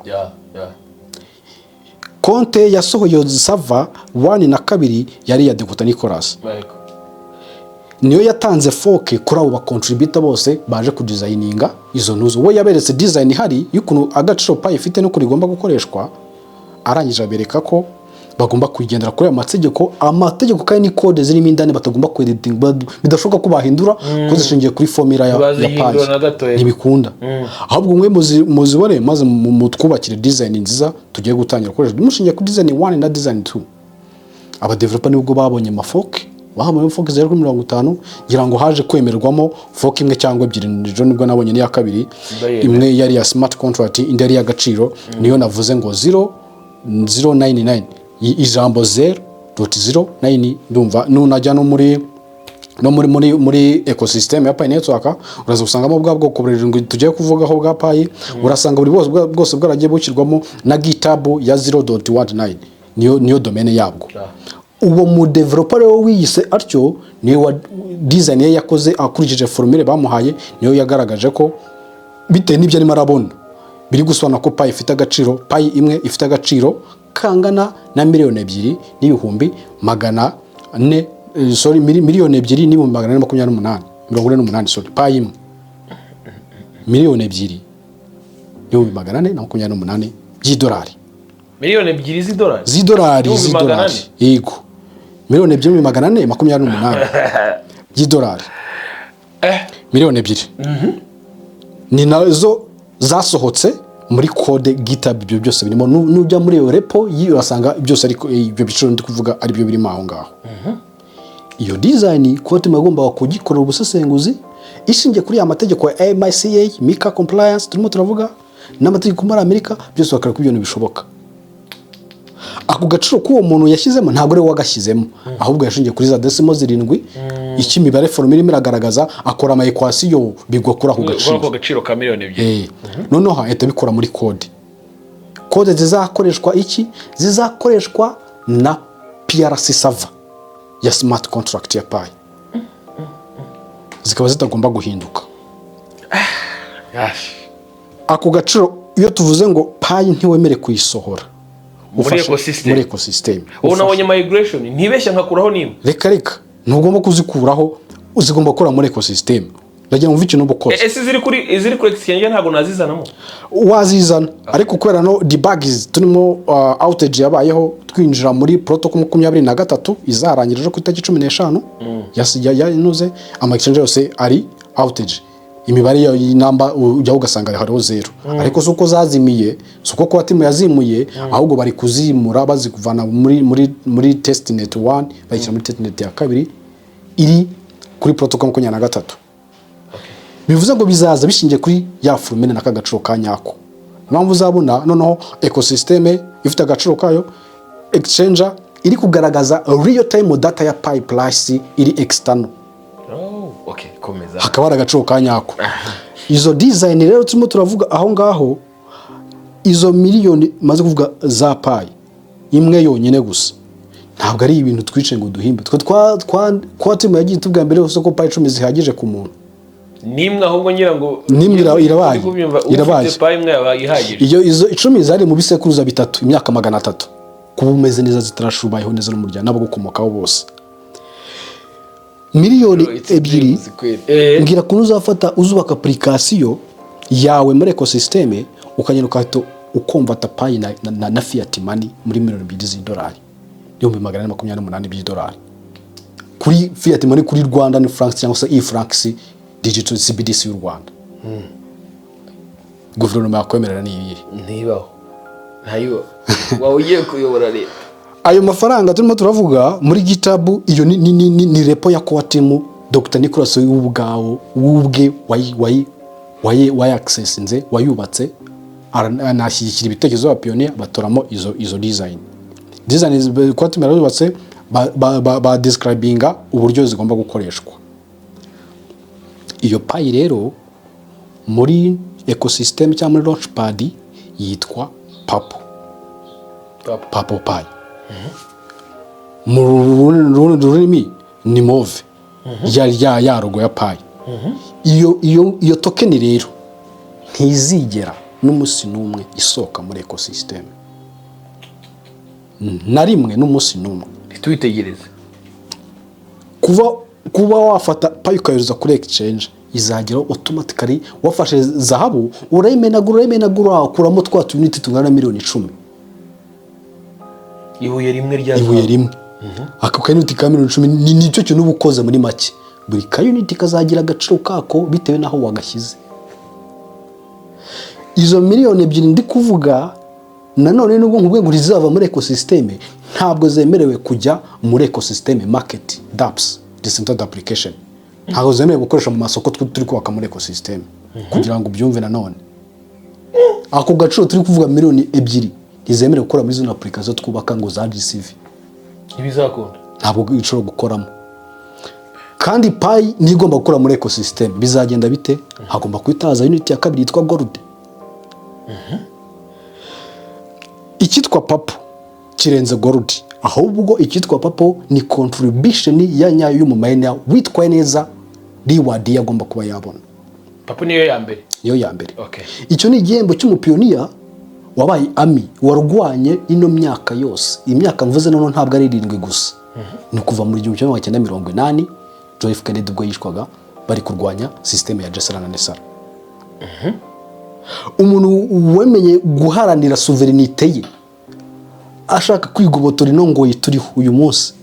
Konte yasohoye server 1 na 2 yari iya Dr Nicolas. Niyo yatanze fork kuri abo bacontributor bose baje kudesigninga izo ntuzo. We yaberetse design ihari y'ukuntu agaciro Pi ifite n'ukuntu igomba gukoreshwa. Arangije abereka ko bagomba kugendera kuri ayo mategeko. Amategeko kandi ni code zirimo indani batagomba kweditinga, bidashoboka ko bahindura kuko zishingiye kuri formula ya Ntibazihindura Pi. na gatoya. Ntibikunda. Ahubwo mwe muzibone maze mutwubakire design nziza tugiye gutangira gukoresha mushingiye kuri design 1 na design 2. Abadeveloper nibwo babonye amafork, bahabonye fork 0 kuri 50. Ngira ngo haje kwemerwamo fork imwe cyangwa ebyiri. Ejo nibwo nabonye n'iya kabiri. Ndayemera. Imwe yari iya smart contract, indi yari iy'agaciro. Niyo navuze ngo 0 099, ijambo 0.09. Ndumva nunajya no muri ecosystem ya Pi Network, uraza gusangamo bwa bwoko burindwi tugiye kuvugaho bwa Pi. Urasanga buri bwose bwaragiye bushyirwamo na GitHub ya 0.19, niyo domain yabwo. Uwo mu developer rero wiyise atyo, niwe wa design ye yakoze akurikije formule bamuhaye. Niyo yagaragaje ko bitewe n'ibyo arimo arabona biri gusobanura ko Pi ifite agaciro, Pi imwe ifite agaciro kangana na 2,400,000, sorry, 2,428,048, sorry. Pi imwe 2,428,000 by'idolari. 2 miliyoni z'idolari? Z'idolari. Ibihumbi magana Z'idolari, yego. 2,428,000 by'idolari. 2 miliyoni ni nazo zasohotse muri code GitHub. Ibyo byose birimo. Nujya muri iyo repo urasanga byose, ariko ibyo biciro ndi kuvuga ari byo birimo aho ngaho. Iyo design kuba yagombaga kugikorera ubusesenguzi ishingiye kuri ya mategeko ya MiCA, MiCA compliance turimo turavuga, n'amategeko muri Amerika byose, bakareba ko ibyo bintu bishoboka. Ako gaciro k'uwo muntu yashyizemo ntabwo ari we wagashyizemo, ahubwo yashingiye kuri za decimal zirindwi, icyo imibare formula irimo iragaragaza, akora ama equation, bigwa kuri ako kuri gaciro. Ako gaciro ka 2 miliyoni. Noneho ahita abikora muri code. Code zizakoreshwa iki? Zizakoreshwa na PRC server ya smart contract ya Pi, zikaba zitagomba guhinduka. Ako gaciro, iyo tuvuze ngo Pi ntiwemere kuyisohora Muri ecosystem. Muri ecosystem. Ubu nabonye migration, ntibeshya nkakuraho n'imwe? Reka reka, ntugomba kuzikuraho, zigomba gukora muri ecosystem. Ndagira ngo mve ikintu uba ukoze. Ese iziri kuri exchange ntabwo nazizanamo? Wazizana, ariko kubera no debugs turimo, outage yabayeho, twinjira muri protocol 23 izarangira ejo ku itariki 15, yanoze ama exchange yose ari outage. Imibare y'inamba ujyaho ugasanga hariho zero, ariko si uko zazimiye, si uko kuba team yazimuye, ahubwo bari kuzimura bazivana muri testnet 1 bayishyira muri testnet ya kabiri iri kuri protocol 23. Bivuze ngo bizaza bishingiye kuri ya formule n'aka gaciro ka nyako. Impamvu uzabona noneho ecosystem ifite agaciro kayo, exchange iri kugaragaza real time data ya Pi price iri external. Oh, okay, komeza. Hakaba hari agaciro ka nyako. Izo design rero turimo turavuga aho ngaho, izo miliyoni maze kuvuga za Pi imwe yonyine gusa, ntabwo ari ibintu twicaye ngo duhimbe. Twe twa kuba team yagiye itubwira mbere yose ko Pi 10 zihagije ku muntu. Nimwe ahubwo ngira ngo Nimwe irabaye. Uri kubyumva, Irabaye. ufite Pi imwe yabaye ihagije. Iyo izo 10 zari mu bisekuruza bitatu, imyaka 300, kuba umeze neza, zitarashubayeho neza n'umuryango n'abagukomokaho bose. Miliyoni It's ebyiri. dreams, kweli. Mbwira ukuntu uzafata uzubaka application yawe muri ecosystem, ukagenda ugahita uconverta Pi na fiat money muri 2 miliyoni z'idolari, 428,000 by'idolari kuri fiat money, kuri Rwandan francs cyangwa se e francs digital CBDC y'u Rwanda. Guverinoma yakwemerera ni iyihe? Ntibaho, ntayo. Waba ugiye kuyobora leta. Ayo mafaranga turimo turavuga muri GitHub, iyo ni repo ya core team. Dr Nicolas w'ubwawo w'ubwe wayi wayaccessinze, wayubatse, anashyigikira ibitekerezo by'aba pioneer, batoramo izo design core team yarubatse, ba describinga uburyo zigomba gukoreshwa. Iyo Pi rero muri ecosystem cyangwa muri launchpad yitwa Purple. Purple. Purple Pi mu rundi rurimi ni mauve, ya logo ya Pi. Iyo token rero ntizigera n'umunsi n'umwe isohoka muri ecosystem, na rimwe, n'umunsi n'umwe. Ntitwitegereze. Kuba wafata Pi ukayohereza kuri exchange, izageraho automatically. Wafashe zahabu urayimenagura, urayimenagura, ukuramo twa tu unit tungana na miliyoni 10. Ibuye rimwe rya Ibuye zahabu. rimwe, ako ka unit ka miliyoni 10 ni nicyo kintu uba ukoze. Muri make, buri ka unit kazagira agaciro kako bitewe n'aho wagashyize. Izo miliyoni 2 ndi kuvuga nanone, nubwo nkubwiye ngo ntizizava muri ecosystem, ntabwo zemerewe kujya muri ecosystem market, dApps, decentralized application. Ntabwo zemerewe gukoresha mu masoko turi kubaka muri ecosystem. Kugira ngo ubyumve nanone, ako gaciro turi kuvuga, miliyoni 2, ntizemerewe gukora muri zino application twubaka ngo za GCV. Ntibizakunda. Ntabwo ishobora gukoramo. Kandi Pi niyo igomba gukora muri ecosystem. Bizagenda bite? Hagomba guhita haza unit ya kabiri yitwa gold. Icyitwa Purple kirenze gold. Ahubwo icyitwa Purple ni contribution ya nyayo y'umu miner witwaye neza, reward ye agomba kuba yabona. Purple niyo ya mbere. Niyo ya mbere. Icyo ni igihembo cy'umu pioneer wabaye ami warwanye ino myaka yose. Imyaka mvuze noneho ntabwo ari 7 gusa, ni ukuva muri 1980, John F Kennedy ubwo yishwaga, bari kurwanya système ya GESARA na NESARA. Umuntu wemeye guharanira souveraineté ye, ashaka kwigobotora ino ngoyi turiho uyu munsi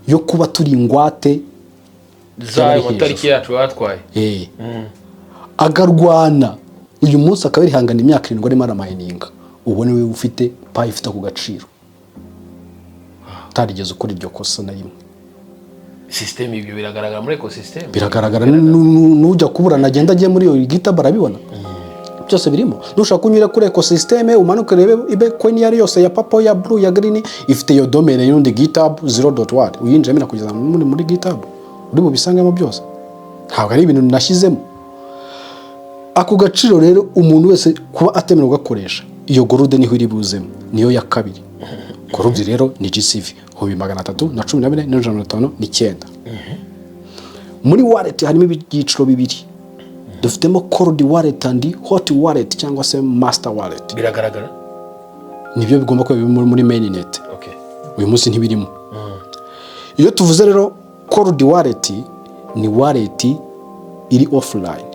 yo kuba turi ingwate Zayo hejuru. matariki yacu batwaye. Agarwana, uyu munsi akaba yarihangana imyaka 7 arimo aramayininga, ubu niwe ufite Pi ifite ako gaciro, utarigeze ukora iryo kosa na rimwe. System, ibyo biragaragara muri ecosystem. Biragaragara. N'ujya kuburana agenda agiye muri iyo GitHub arabibona, byose birimo. Nushaka kunyura kuri ecosystem, umanuke urebe ibe coin iyo ari yose, ya purple, ya blue, ya green, ifite iyo domain y'undi GitHub 0.1, uyinjiramo inakugeza muri GitHub, uri bubisangemo byose. Ntabwo ari ibintu nashyizemo. Ako gaciro rero, umuntu wese kuba atemerewe kugakoresha, iyo gold niho iri buzemo, niyo ya kabiri. Gold rero ni GCV 314,159. Muri wallet harimo ibyiciro bibiri: dufitemo cold wallet and hot wallet cyangwa se master wallet. Biragaragara. Nibyo bigomba kuba biri muri mainnet. Uyu munsi ntibirimo. Iyo tuvuze rero cold wallet, ni wallet iri offline,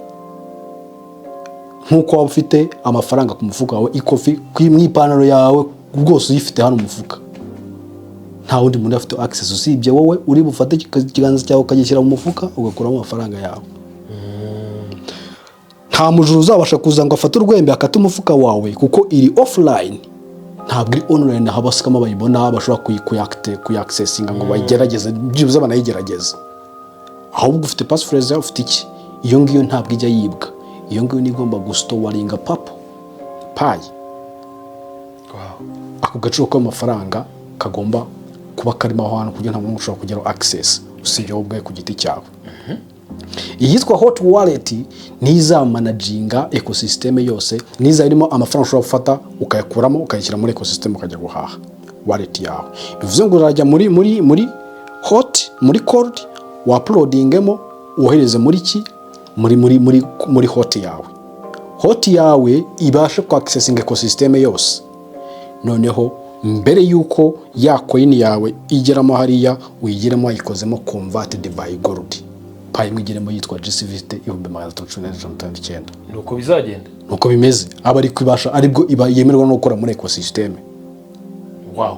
nk'uko waba ufite amafaranga ku mufuka wawe, ikofi mu ipantaro yawe rwose, uyifite hano mu mufuka, nta wundi muntu afite access usibye wowe uri bufate ikiganza cyawe ukagishyira mu mufuka, ugakuramo amafaranga yawe. Nta mujura uzabasha kuza ngo afate urwembe akate umufuka wawe, kuko iri offline, ntabwo iri online aho aba scammer bayibona, bashobora kuyaccessinga ngo bayigerageze, byibuze banayigerageze. Ahubwo ufite passphrase yawe, ufite iki, iyo ngiyo ntabwo ijya yibwa. Iyo ngiyo niyo igomba gustoringa Purple Pi. Ako gaciro k'amafaranga kagomba kuba karimo aho hantu, kugira nta muntu ushobora kugeraho access usibye wowe ubwawe ku giti cyawe. Iyitwa hot wallet niyo izamanaginga ecosystem yose, niyo irimo amafaranga ushobora gufata ukayakuramo, ukayashyira muri ecosystem, ukajya guhaha wallet yawe. Bivuze ngo urajya muri hot, muri cold, wauploadingemo, wohereze muri ki, muri hot yawe. Hot yawe ibashe kwaccessinga ecosystem yose. Noneho mbere y'uko ya coin yawe igeramo hariya, uyigiremo wayikozemo converted by gold. Pi imwe igeremo yitwa GCV 314,159. Ni uko bizagenda. Nuko bimeze, aba ari kubasha, aribwo iba yemerwa no gukora muri ecosystem. Wow.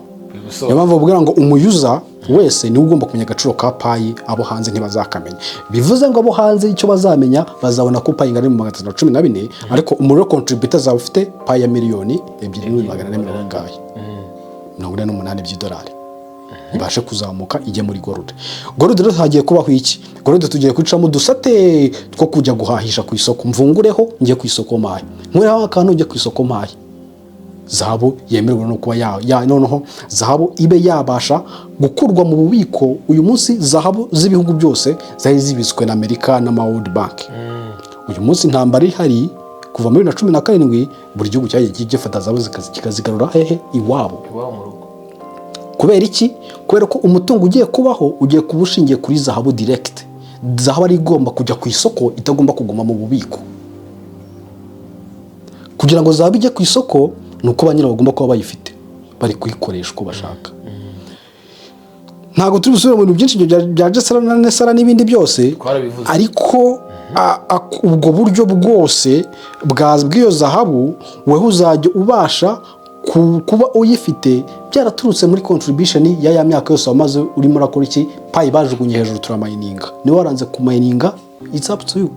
Niyo mpamvu bavuga ngo umu user wese niwe ugomba kumenya agaciro ka Pi, abo hanze ntibazakamenya. Bivuze ngo abo hanze icyo bazamenya, bazabona ko Pi ingana 314, ariko umuriro contributor azaba ufite Pi ya miliyoni 2 n'ibihumbi magana ane mirongo ingahe, 48 by'idolari, ibashe kuzamuka ijye muri gold. Gold rero hagiye kubaho iki? Gold tugiye gucamo udusate two kujya guhahisha ku isoko. Mvungureho njye ku isoko mpahe, nkureho akantu njye ku isoko mpahe. Zahabu yemererwa no kuba ya noneho zahabu ibe yabasha gukurwa mu bubiko. Uyu munsi zahabu z'ibihugu byose zari zibitswe na Amerika n'ama World Bank. Uyu munsi intambara ihari kuva muri 2017, buri gihugu cyagiye gifata zahabu kikazigarura hehe? Iwabo. Iwabo mu rugo. Kubera iki? Kubera ko umutungo ugiye kubaho ugiye kuba ushingiye kuri zahabu direct. Zahabu ari igomba kujya ku isoko, itagomba kuguma mu bubiko. Kugira ngo zahabu ijye ku isoko ni uko ba nyirayo bagomba kuba bayifite, bari kuyikoresha uko bashaka. Ntabwo turi busubire mu bintu byinshi, ibyo bya GESARA na NESARA n'ibindi byose. Twarabivuze. Ariko ubwo buryo bwose bw'iyo zahabu, weho uzajya ubasha kuba uyifite byaraturutse muri contribution ya myaka yose wamaze urimo urakora iki? Pi bajugunye hejuru, turamayininga. Niba waranze kumayininga, it's up to you.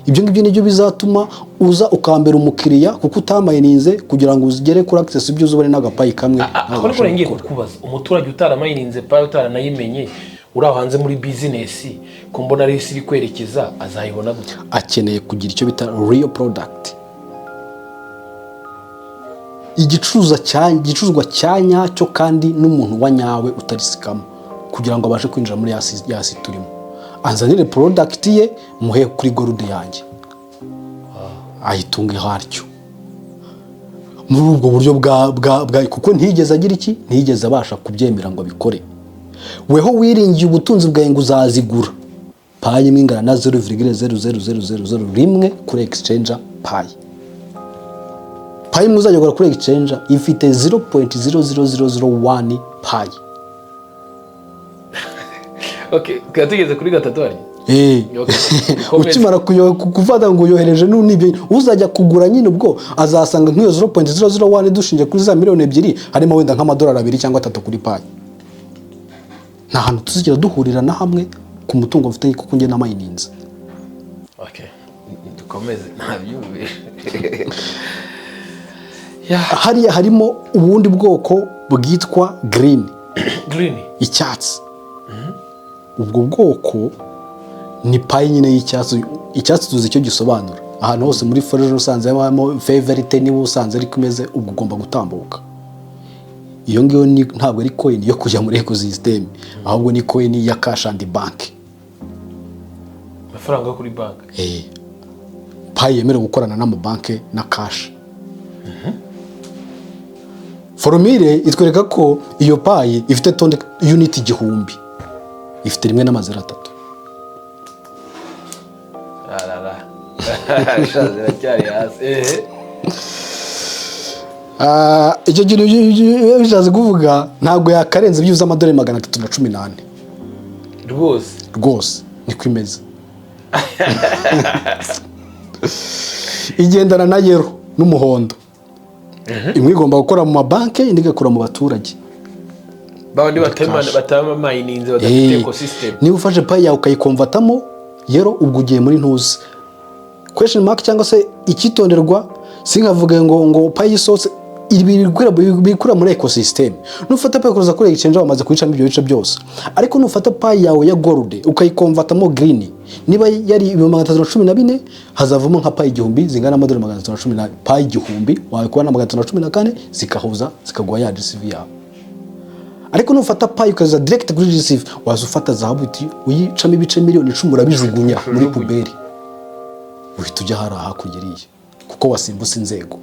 Ibyo ngibyo nibyo bizatuma uza ukambera umukiriya, kuko utamayininze kugira ngo ugere kuri access ibyo uzubone n'agaPi kamwe. Aho niko ngiye kukubaza: umuturage utaramayininze Pi, utaranayimenye, uri aho hanze muri business, ko mbona ari isi iri kwerekeza, azayibona gute? Akeneye kugira icyo bita real product, igicuruzwa cya nyacyo, kandi n'umuntu wa nyawe utari scam, kugira ngo abashe kwinjira muri ya si turimo. Anzanire product ye, muhe kuri gold yanjye, ayitunge hatyo muri ubwo buryo bwa kuko ntiyigeze agira iki, ntiyigeze abasha kubyemera ngo abikore. Weho wiringiye ubutunzi bwawe ngo uzazigura, Pi imwe ingana na 0,0000001 kuri exchange. Pi imwe uzajya kugura kuri exchange ifite 0.00001 Pi. Okay, tukaba tugeze kuri gatatu harya. Okay. Dukomeze. Ukimara kufata ngo uyohereje n'ibyo uzajya kugura nyine, ubwo azasanga nk'iyo 0.001, dushingiye kuri za miliyoni 2, harimo wenda nk'amadolari 2 cyangwa 3 kuri Pi. Nta hantu tuzigera duhurira na hamwe ku mutungo mfite, kuko njye namayininze. Okay, dukomeze, ntabyumvise. Hariya harimo ubundi bwoko bwitwa green. Green. Icyatsi. Ubwo bwoko ni Pi nyine y'icyatsi. Icyatsi tuzi icyo gisobanura. Ahantu hose muri forêt usanze habamo feu vert, niba usanze ariko imeze, ubwo ugomba gutambuka. Iyo ngiyo ntabwo ari coin yo kujya muri ecosystem, ahubwo ni coin ya cash and bank. Amafaranga yo kuri banki. Pi yemerewe gukorana n'amabanki na cash. Formule itwereka ko iyo Pi ifite tonde unit 1000, ifite rimwe n'amazeru atatu. Arara ziracyari hasi, ehe. Icyo kintu biba bishatse kuvuga, ntabwo yakarenze byibuze amadolari 314. Rwose. Rwose niko imeze, igendana na yellow n'umuhondo. Imwe igomba gukora mu mabanki, indi igakora mu baturage. Babandi batamayininze, badafite ecosystem. Niba ufashe Pi yawe ukayikonvatamo yellow, ubwo ugiye muri ntuzi question mark cyangwa se icyitonderwa. Sinkavuge ngo Pi isohotse bikura muri ecosystem. Nufata Pi kuza kuri exchange, wamaze kuyicamo ibyo bice byose. Ariko nufata Pi yawe ya gold ukayikonvatamo green, niba yari 314,000, hazavamo nka Pi 1000 zingana n'amadolari 310. Pi 1000 wabikuba na 314, zikahuza zikaguha ya GCV yawe. Ariko nufata Pi ukaza direct kuri GCV, waza ufata zahabu uti uyicamo ibice miliyoni 10, urabijugunya muri poubelle, uhita ujya hariya hakurya iriya, kuko wasimbutse inzego.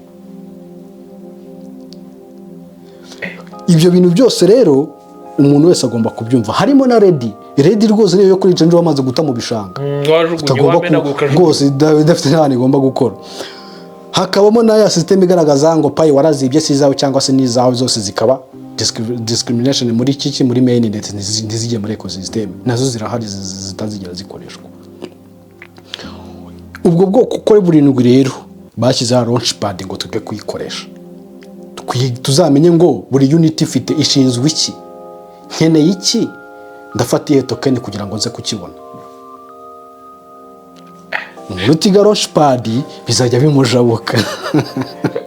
Ibyo bintu byose rero umuntu wese agomba kubyumva, harimo na red. Red rwose niyo yo kuri exchange wamaze guta mu bishanga. Wajugunye. Utagomba Wamenaga ukajugunya. Rwose idafite n'ahantu igomba gukora. Hakabamo na ya system igaragaza ngo Pi warazibye si izawe cyangwa se n'izawe, zose zikaba discrimination muri kiki, muri main, ndetse ntizijye muri ecosystem. Nazo zirahari, zitazigera zikoreshwa. Ubwo bwoko uko ari burindwi rero, bashyizeho launchpad ngo tujye kuyikoresha. Tuzamenye ngo buri unit ifite ishinzwe iki, nkeneye iki, ndafata iyihe token kugira ngo nze kukibona. Umuntu utiga launchpad bizajya bimujabuka.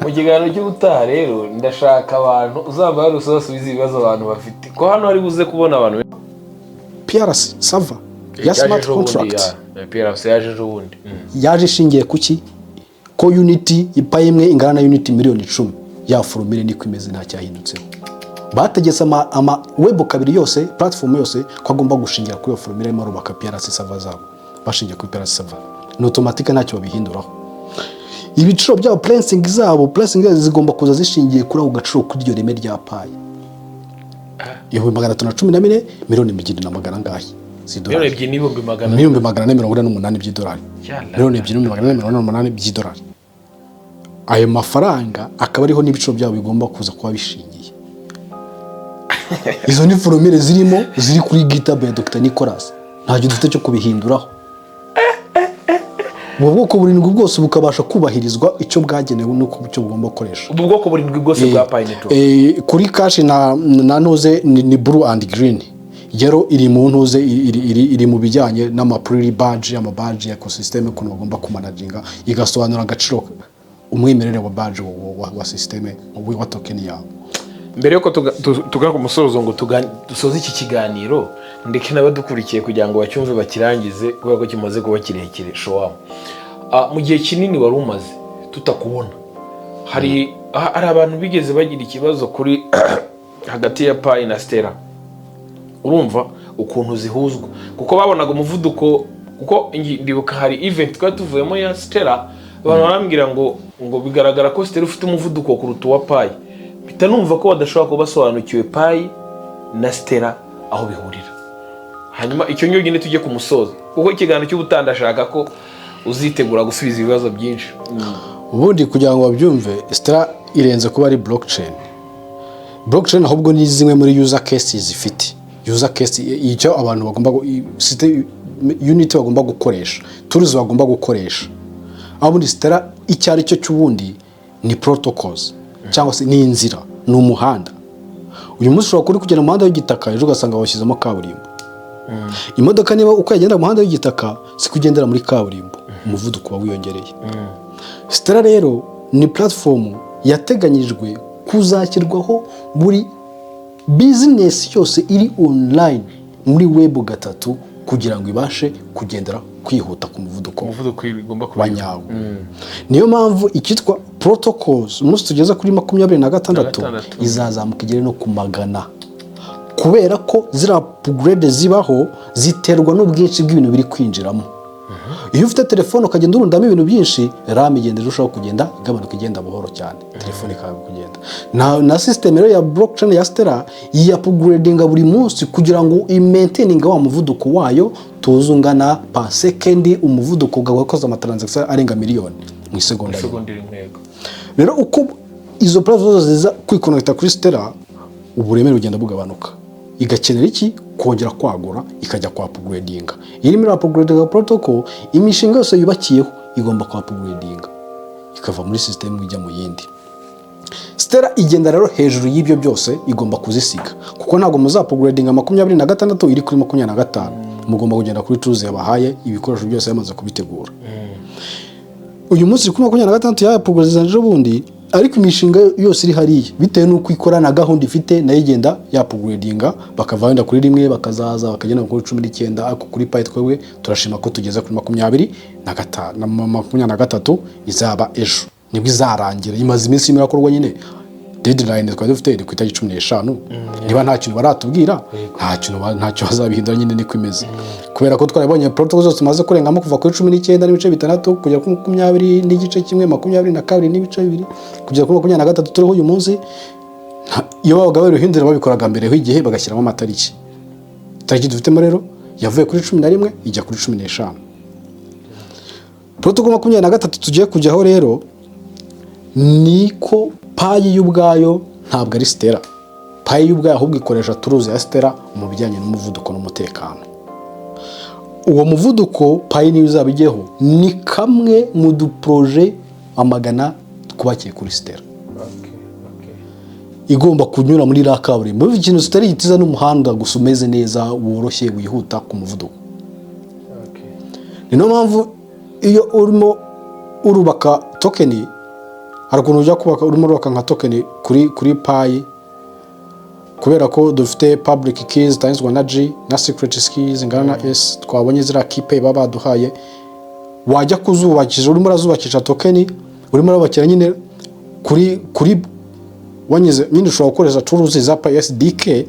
Mu kiganiro cy'ubutaha rero ndashaka abantu uzaba hari usasubiza ibibazo abantu bafite, ko hano hari buze kubona abantu. PRC server ya smart contract. PRC yaje ejo bundi. Yaje ishingiye ku ki? Ko unit iPi imwe ingana na unit 10,000,000. Ya formule niko imeze, nta cyahindutseho. Bategetse ama web 2 yose, platform yose, ko agomba gushingira kuri iyo formule. Arimo arubaka PRC server zabo bashingiye kuri PRC server, ni automatique, ntacyo babihinduraho. Ibiciro byabo, pricing zabo, pricing zabo zigomba kuza zishingiye kuri ako gaciro, kuri iryo reme rya Pi, 314,000,000, 2,200,000 angahe z'idolari. 2,400,000. 448,000,000 by'idolari. Yala. 2,448,000 by'idolari. Ayo mafaranga akaba ariho n'ibiciro byabo bigomba kuza kuba bishingiye. Izo ni formule zirimo, ziri kuri GitHub ya Dr Nicolas, ntacyo dufite cyo kubihinduraho. Ubu bwoko burindwi bwose bukabasha kubahirizwa icyo bwagenewe n'uko icyo bugomba gukoresha. Ubu bwoko burindwi bwose bwa Pi Network. Kuri cash na ntuze ni blue and green. Yellow iri mu ntuze, iri mu bijyanye n'amapuriri badge, amabaji ya ecosystem, ukuntu bagomba kumanaginga, igasobanura agaciro, umwimerere wa badge wa system wa token yawe. Mbere yuko tugana ku musozo ngo dusoze iki kiganiro, ndeke n'abadukurikiye kugira ngo bacyumve bakirangize, kubera ko kimaze kuba kirekire. Showamu, mu gihe kinini wari umaze tutakubona, hari abantu bigeze bagira ikibazo kuri hagati ya Pi na Stellar. Urumva ukuntu zihuzwa, kuko babonaga umuvuduko, kuko ndibuka hari event twari tuvuyemo ya Stellar, abantu barambwira ngo bigaragara ko Stellar ufite umuvuduko kuruta uwa Pi. Mpita numva ko badashobora kuba basobanukiwe Pi na Stellar aho bihurira. Hanyuma icyo nyine tujye ku musozo, kuko ikiganiro cy'ubutaha ndashaka ko uzitegura gusubiza ibibazo byinshi. Ubundi kugira ngo babyumve, Stellar irenze kuba ari blockchain. Blockchain ahubwo ni zimwe muri use cases zifite use case, icyo abantu bagomba unit bagomba gukoresha, tools bagomba gukoresha. Aho ubundi Stellar icyo ari cyo cy'ubundi ni protocols, cyangwa se ni inzira, ni umuhanda. Uyu munsi ushobora kuba uri kugenda mu muhanda w'igitaka, ejo ugasanga bawushyizemo kaburimbo. Imodoka niba uko yagendera mu muhanda w'igitaka si kugendera muri kaburimbo, umuvuduko uba wiyongereye. Stellar rero ni platform yateganyijwe kuzashyirwaho buri business yose iri online muri web 3, kugira ngo ibashe kugendera kwihuta ku muvuduko umuvuduko igomba kuba wa nyawo. Niyo mpamvu icyitwa protocols, umunsi tugeze kuri 26, 26. izazamuka igere no ku 100, kubera ko ziriya upgrade zibaho ziterwa n'ubwinshi bw'ibintu biri kwinjiramo. Iyo ufite telefone ukagenda urundamo ibintu byinshi, RAM igenda irushaho kugenda igabanuka, igenda buhoro cyane, telefone ikaba kugenda. Na system rero ya blockchain ya Stellar yiyaupgradinga buri munsi kugira ngo imaintaininge wa muvuduko wayo tuzi ungana per second, umuvuduko ugakoza amatransaction arenga miliyoni mu isegonda rimwe. Isegonda rimwe, yego. Rero uko izo platform zose ziza kwikonekita kuri Stellar, uburemere bugenda bugabanuka, igakenera iki? Kongera kwagura, ikajya kwa upgradinga. Irimo ira upgradinga protocol, imishinga yose yubakiyeho igomba kwa upgradinga, ikava muri system ijya mu yindi. Stellar igenda rero hejuru y'ibyo byose, igomba kuzisiga, kuko ntabwo muzaupgradinga 26 iri kuri 25. Mugomba kugenda kuri tools yabahaye, ibikoresho byose yamaze kubitegura. Uyu munsi kuri 26 yaupgradinze ejo bundi, ariko imishinga yose iri hariya, bitewe n'uko ikora na gahunda ifite, nayo igenda yaupgradinga, bakava wenda kuri 1, bakazaza bakagenda kuri 19. Ariko kuri Pi twebwe turashima ko tugeze kuri 25 na 23, izaba ejo nibwo izarangira. Imaze iminsi irimo irakorwa nyine. Deadline twari dufite iri ku itariki 15. Niba nta kintu baratubwira, nta kintu ntacyo bazabihindura nyine, niko imeze, kubera ko twarabonye protocol zose tumaze kurengamo, kuva kuri 19.6 kugera kuri 20.1, 22.2, kugera kuri 23 turiho uyu munsi. Iyo babaga babihindura babikoraga mbere y'igihe, bagashyiramo amatariki. Itariki dufitemo rero yavuye kuri 11 ijya kuri 15. Protocol 23 tugiye kujyaho rero ni ko Pi y'ubwayo ntabwo ari Stellar. Pi y'ubwayo ahubwo ikoresha tools ya Stellar mu bijyanye n'umuvuduko n'umutekano. Uwo muvuduko Pi niyo uzaba ijyeho, ni kamwe mu duprojet 100 twubakiye kuri Stellar. Igomba kunyura muri iriya kaburimbo. Ikintu Stellar gitiza n'umuhanda gusa umeze neza, woroshye, wihuta ku muvuduko. Ni niyo mpamvu iyo urimo urubaka token, hari ukuntu ujya kubaka, urimo urubaka nka token kuri Pi, kubera ko dufite public keys zitangizwa na G na secret keys ingana na S, twabonye ziriya key pair baba baduhaye, wajya kuzubakisha, urimo urazubakisha token, urimo urubakira nyine kuri wanyuze nyine, ushobora gukoresha tools za Pi SDK,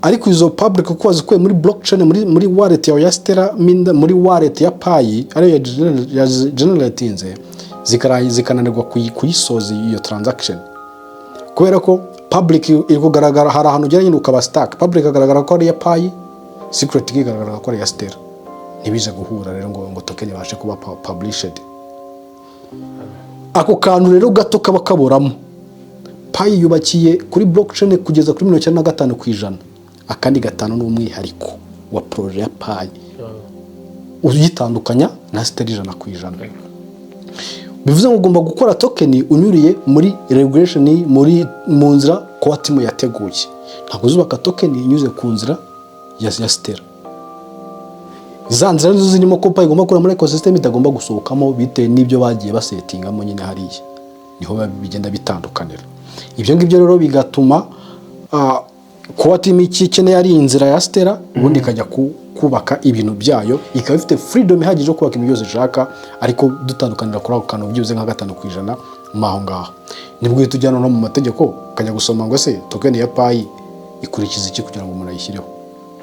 ariko izo public kuko wazikuye muri blockchain, muri wallet yawe ya Stellar, muri wallet ya Pi ariyo ya generatinze, zikananirwa kuyisoza iyo transaction, kubera ko public iri kugaragara. Hari ahantu ugera nyine ukaba stuck. Public agaragara ko ari iya Pi, secret igaragara ko ari iya Stellar, ntibize guhura rero ngo token ibashe kuba published. Ako kantu rero gato kaba kaburamo. Pi yubakiye kuri blockchain kugeza kuri 95%. Akandi gatanu ni umwihariko wa projet ya Pi uyitandukanya na Stellar 100%. Bivuze ngo ugomba gukora token unyuriye muri regulation, mu nzira core team yateguye. Ntabwo uzubaka token inyuze ku nzira ya Stellar. Za nzira nizo zirimo ko Pi igomba gukora muri ecosystem, itagomba gusohokamo, bitewe n'ibyo bagiye basettingamo nyine. Hariya niho biba bigenda bitandukanira. Ibyo ngibyo rero bigatuma kuba team icyo ikeneye ari inzira ya Stellar, ubundi ikajya kubaka ibintu byayo, ikaba ifite freedom ihagije yo kubaka ibintu byose ishaka, ariko dutandukanira kuri ako kantu byibuze nka 5% mu aho ngaho. Nibwo uhita ujyana no mu mategeko, ukajya gusoma ngo ese token ya Pi ikurikiza iki kugira ngo umuntu ayishyireho,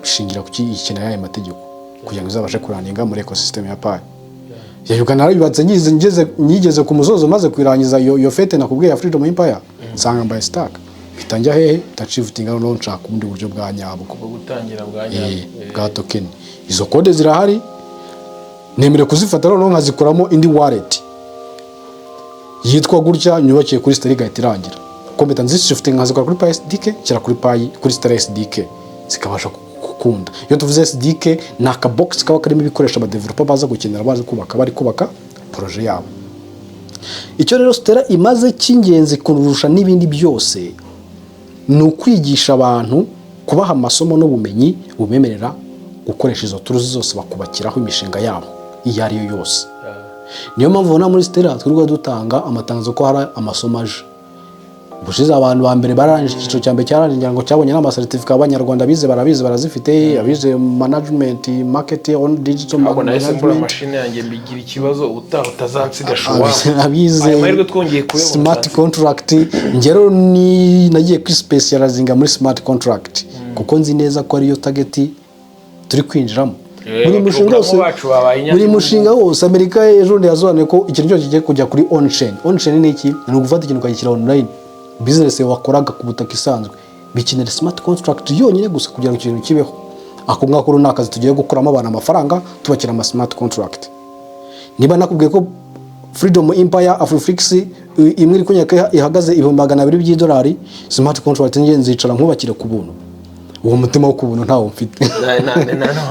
ishingira ku ki, ikenera aya mategeko kugira ngo izabashe kurunninga muri ecosystem ya Pi. Yayoga narabibatse, ngize ngeze nyigeze ku musozo, maze kuyirangiza iyo fete nakubwiye ya Freedom Empire, nsanga mbaye stuck. Mpita njya hehe? Mpita nshiftinga, noneho nshaka ubundi buryo bwa nyabwo bwo gutangira bwa nyabwo. Bwa token. Izo code zirahari, nemerewe kuzifata, noneho nkazikoramo indi wallet yitwa gutya, nyubakiye kuri Stellar, igahita irangira, kuko mpita nzishiftinga nkazikora kuri Pi SDK, nshyira kuri Pi, kuri Stellar SDK, zikabasha gukunda. Iyo tuvuze SDK, ni akabogisi kaba karimo ibikoresho abadeveloper baza gukenera, bazi kubaka, bari kubaka projet yabo. Icyo rero Stellar imaze cy'ingenzi kurusha n'ibindi byose ni ukwigisha abantu, kubaha amasomo n'ubumenyi bubemerera gukoresha izo tools zose, bakubakiraho imishinga yabo iyo ari yo yose. Niyo mpamvu ubona muri Stellar twirirwa dutanga amatangazo ko hari amasomo aje. Ubushize abantu ba mbere barangije icyiciro cya mbere, cyarangije, ngira ngo cyabonye n'amacertificat. Abanyarwanda bize barabizi, barazifite, abize management, market on digital Ntabwo nahise mbura management, mashini yanjye, mbigira ikibazo, ubutaha utazansiga shuwa. Abize Ayo mahirwe twongeye kuyabona. smart contract. Njye rero ni nagiye kuri specializinga muri smart contract, kuko nzi neza ko ariyo target turi kwinjiramo. Buri mushinga wose, bacu babaye buri mushinga wose, Amerika ejo bundi yasobanuye ko ikintu cyose kigiye kujya kuri on chain. On chain ni iki? Ni ugufata ikintu ukagishyira online. Business wakoraga ku butaka isanzwe bikenera smart contract yonyine gusa kugira ngo ikintu kibeho. Ako ngako rero ni akazi tugiye gukuramo abantu amafaranga, tubakira ama smart contract. Niba nakubwiye ko Freedom Empire Afriflix imwe iri kunyaka ihagaze 200,000 by'idolari, smart contract njye nzicara nkubakire ku buntu. Uwo mutima wo ku buntu ntawo mfite,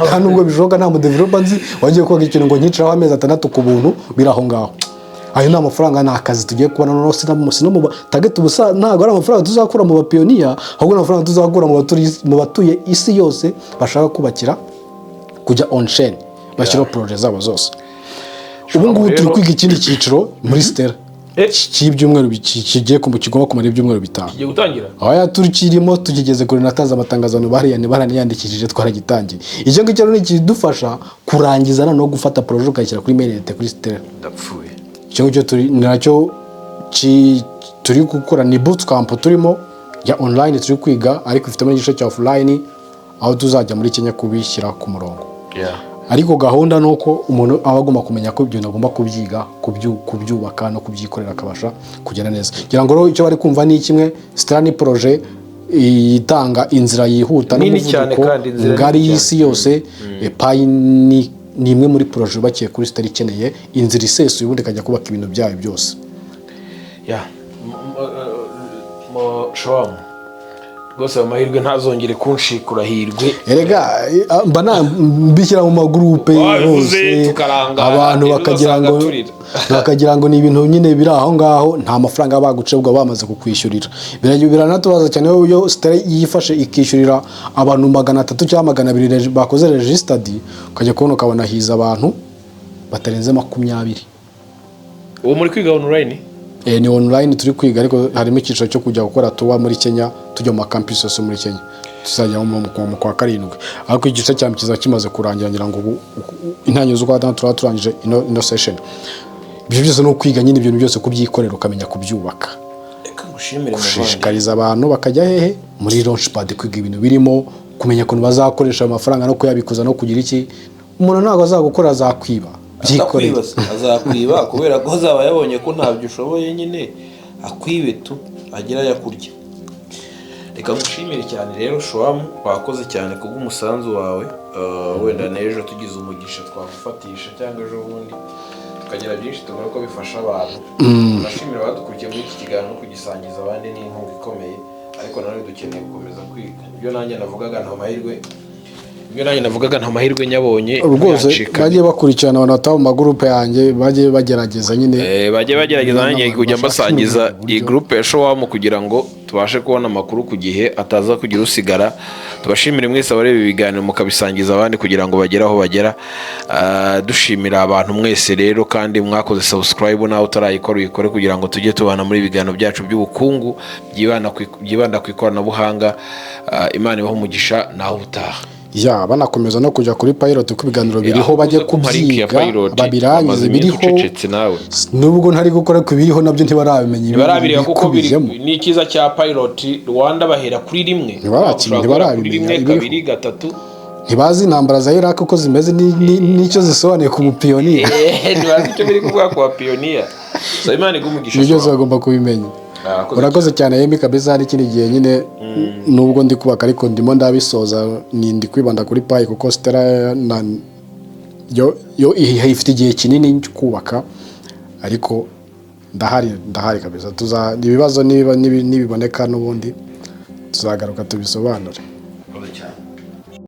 nta nubwo bishoboka. Nta mudeveloper nzi wagiye kubaka ikintu ngo nkicaraho amezi 6 ku buntu biri aho ngaho. Ayo ni amafaranga, ni akazi tugiye kubona. Noneho sino mu target ubusa, ntabwo ari amafaranga tuzakura mu bapioneer, ahubwo ni amafaranga tuzakura mu batuye isi yose bashaka kubakira kujya on chain, bashyiraho projet zabo zose. Ubu ngubu turi kwiga ikindi cyiciro muri Stellar cy'ibyumweru kigomba kumara ibyumweru 5. Kigiye gutangira. Aya tukirimo, tukigeze kure, natanze amatangazo, abantu bariya baraniyandikishije, twaragitangiye. Icyo ngicyo rero ni ikidufasha kurangiza no gufata projet ukayishyira kuri mainnet kuri Stellar. Ndapfuye. Icyo ngicyo turi ni nacyo turi gukora, ni bootcamp turimo ya online turi kwiga, ariko ifitemo n'igice cya offline aho tuzajya muri Kenya kubishyira ku murongo. Ariko gahunda ni uko umuntu aba agomba kumenya ko ibyo bintu agomba kubyiga, kubyubaka no kubyikorera, akabasha kugenda neza. Ngira ngo rero icyo bari kumva ni kimwe: Stellar ni projet itanga inzira yihuta Nini cyane n'umuvuduko kandi inzira ngari nini y'isi yose. Pi ni imwe muri projet yubakiye kuri Stellar, ikeneye inzira isesuye, ubundi ikajya kubaka ibintu byayo byose. Ya, showamu. Rwose ayo mahirwe ntazongere kunshikura, hirwe. Erega mba mbishyira mu magurupe Wabivuze, hose, tukarangara, abantu ejo bakagira uzasanga ngo turira. Bakagira ngo ni ibintu nyine biri aho ngaho, nta mafaranga bagucebwa, bamaze kukwishyurira. Biranatubaza cyane iyo Stellar yifashe ikishyurira abantu 300 cyangwa 200 bakoze registered, ukajya kubona ukabona hiza abantu batarenze 20. Ubu muri kwiga online? Ni online turi kwiga, ariko harimo icyiciro cyo kujya gukora tuba muri Kenya, tujya mu makampisi yose muri Kenya. Tuzajya mu kwa karindwi, ariko igice cya mbere kizaba kimaze kurangira, ngira ngo intangiriro z'ukwa gatandatu turaba turangije ino session. Ibyo byose ni ukwiga nyine, ibintu byose kubyikorera, ukamenya kubyubaka. Reka ngushimire, muvandi. Gushishikariza abantu bakajya hehe? Muri launchpad, kwiga ibintu birimo, kumenya ukuntu bazakoresha ayo mafaranga no kuyabikuza no kugira iki. Umuntu ntabwo azagukora, azakwiba. Byikoreye. Atakwiba se, azakwiba kubera ko azaba yabonye ko ntabyo ushoboye nyine, akwibe tu agira ayo akurya. Reka ngushimire cyane rero, Showamu, wakoze cyane kubw'umusanzu wawe. Wenda n'ejo tugize umugisha twagufatisha, cyangwa ejo bundi tukagira byinshi tubona ko bifasha abantu. Turashimira abadukurikiye muri iki kiganiro no kugisangiza abandi ni inkunga ikomeye, ariko nanone dukeneye gukomeza kwiga. Ibyo nanjye navugaga nta mahirwe nyabonye Rwose yancikanye. Bajye bakurikirana abantu bataba mu magurupe yanjye, bajye bagerageza nyine. Bajye bagerageza, nanjye n'abantu kujya bashaka mbasangiza uburyo. iyi groupe ya Showamu kugira ngo tubashe kubona amakuru ku gihe, ataza kugira usigara. Tubashimire mwese abareba ibiganiro mukabisangiza abandi kugira ngo bagere aho bagera. Dushimira abantu mwese rero kandi mwakoze subscribe, nawe utarayikora uyikore kugira ngo tujye tubana muri ibiganiro byacu by'ubukungu byibanda ku ikoranabuhanga. Imana ibahe umugisha, naho ubutaha. Ya, banakomeza no kujya kuri pilot kuko ibiganiro biriho, bajye Uze kumpa link ya kubyiga Pilot, babirangize. wamaze iminsi Biriho. ucecetse nawe. Nubwo ntari gukora ku biriho, nabyo ntibarabimenya. Ntibarabireba kuko biri bikubiyemo. Ni icyiza cya Pilot Rwanda, bahera kuri rimwe. Ntibarakimenya, Ushobora guhera kuri ntibarabimenya rimwe, ibiriho. kabiri, gatatu. Ntibazi intambara za Iraq uko zimeze n'icyo zisobanuye ku mupiyoniya. Ntibazi icyo biri kuvuga ku bapiyoniya. So Imana iguhe umugisha. Ibyo byose Showamu. bagomba kubimenya. Urakoze. Urakoze cyane, Yemi, kabisa. Hari ikindi gihe nyine, nubwo ndi kubaka ariko ndimo ndabisoza, ni ndi kwibanda kuri Pi kuko Stellar na yo ifite igihe kinini cyo kubaka, ariko ndahari, ndahari kabisa. Tuza ibibazo niba nibiboneka n'ubundi tuzagaruka tubisobanure.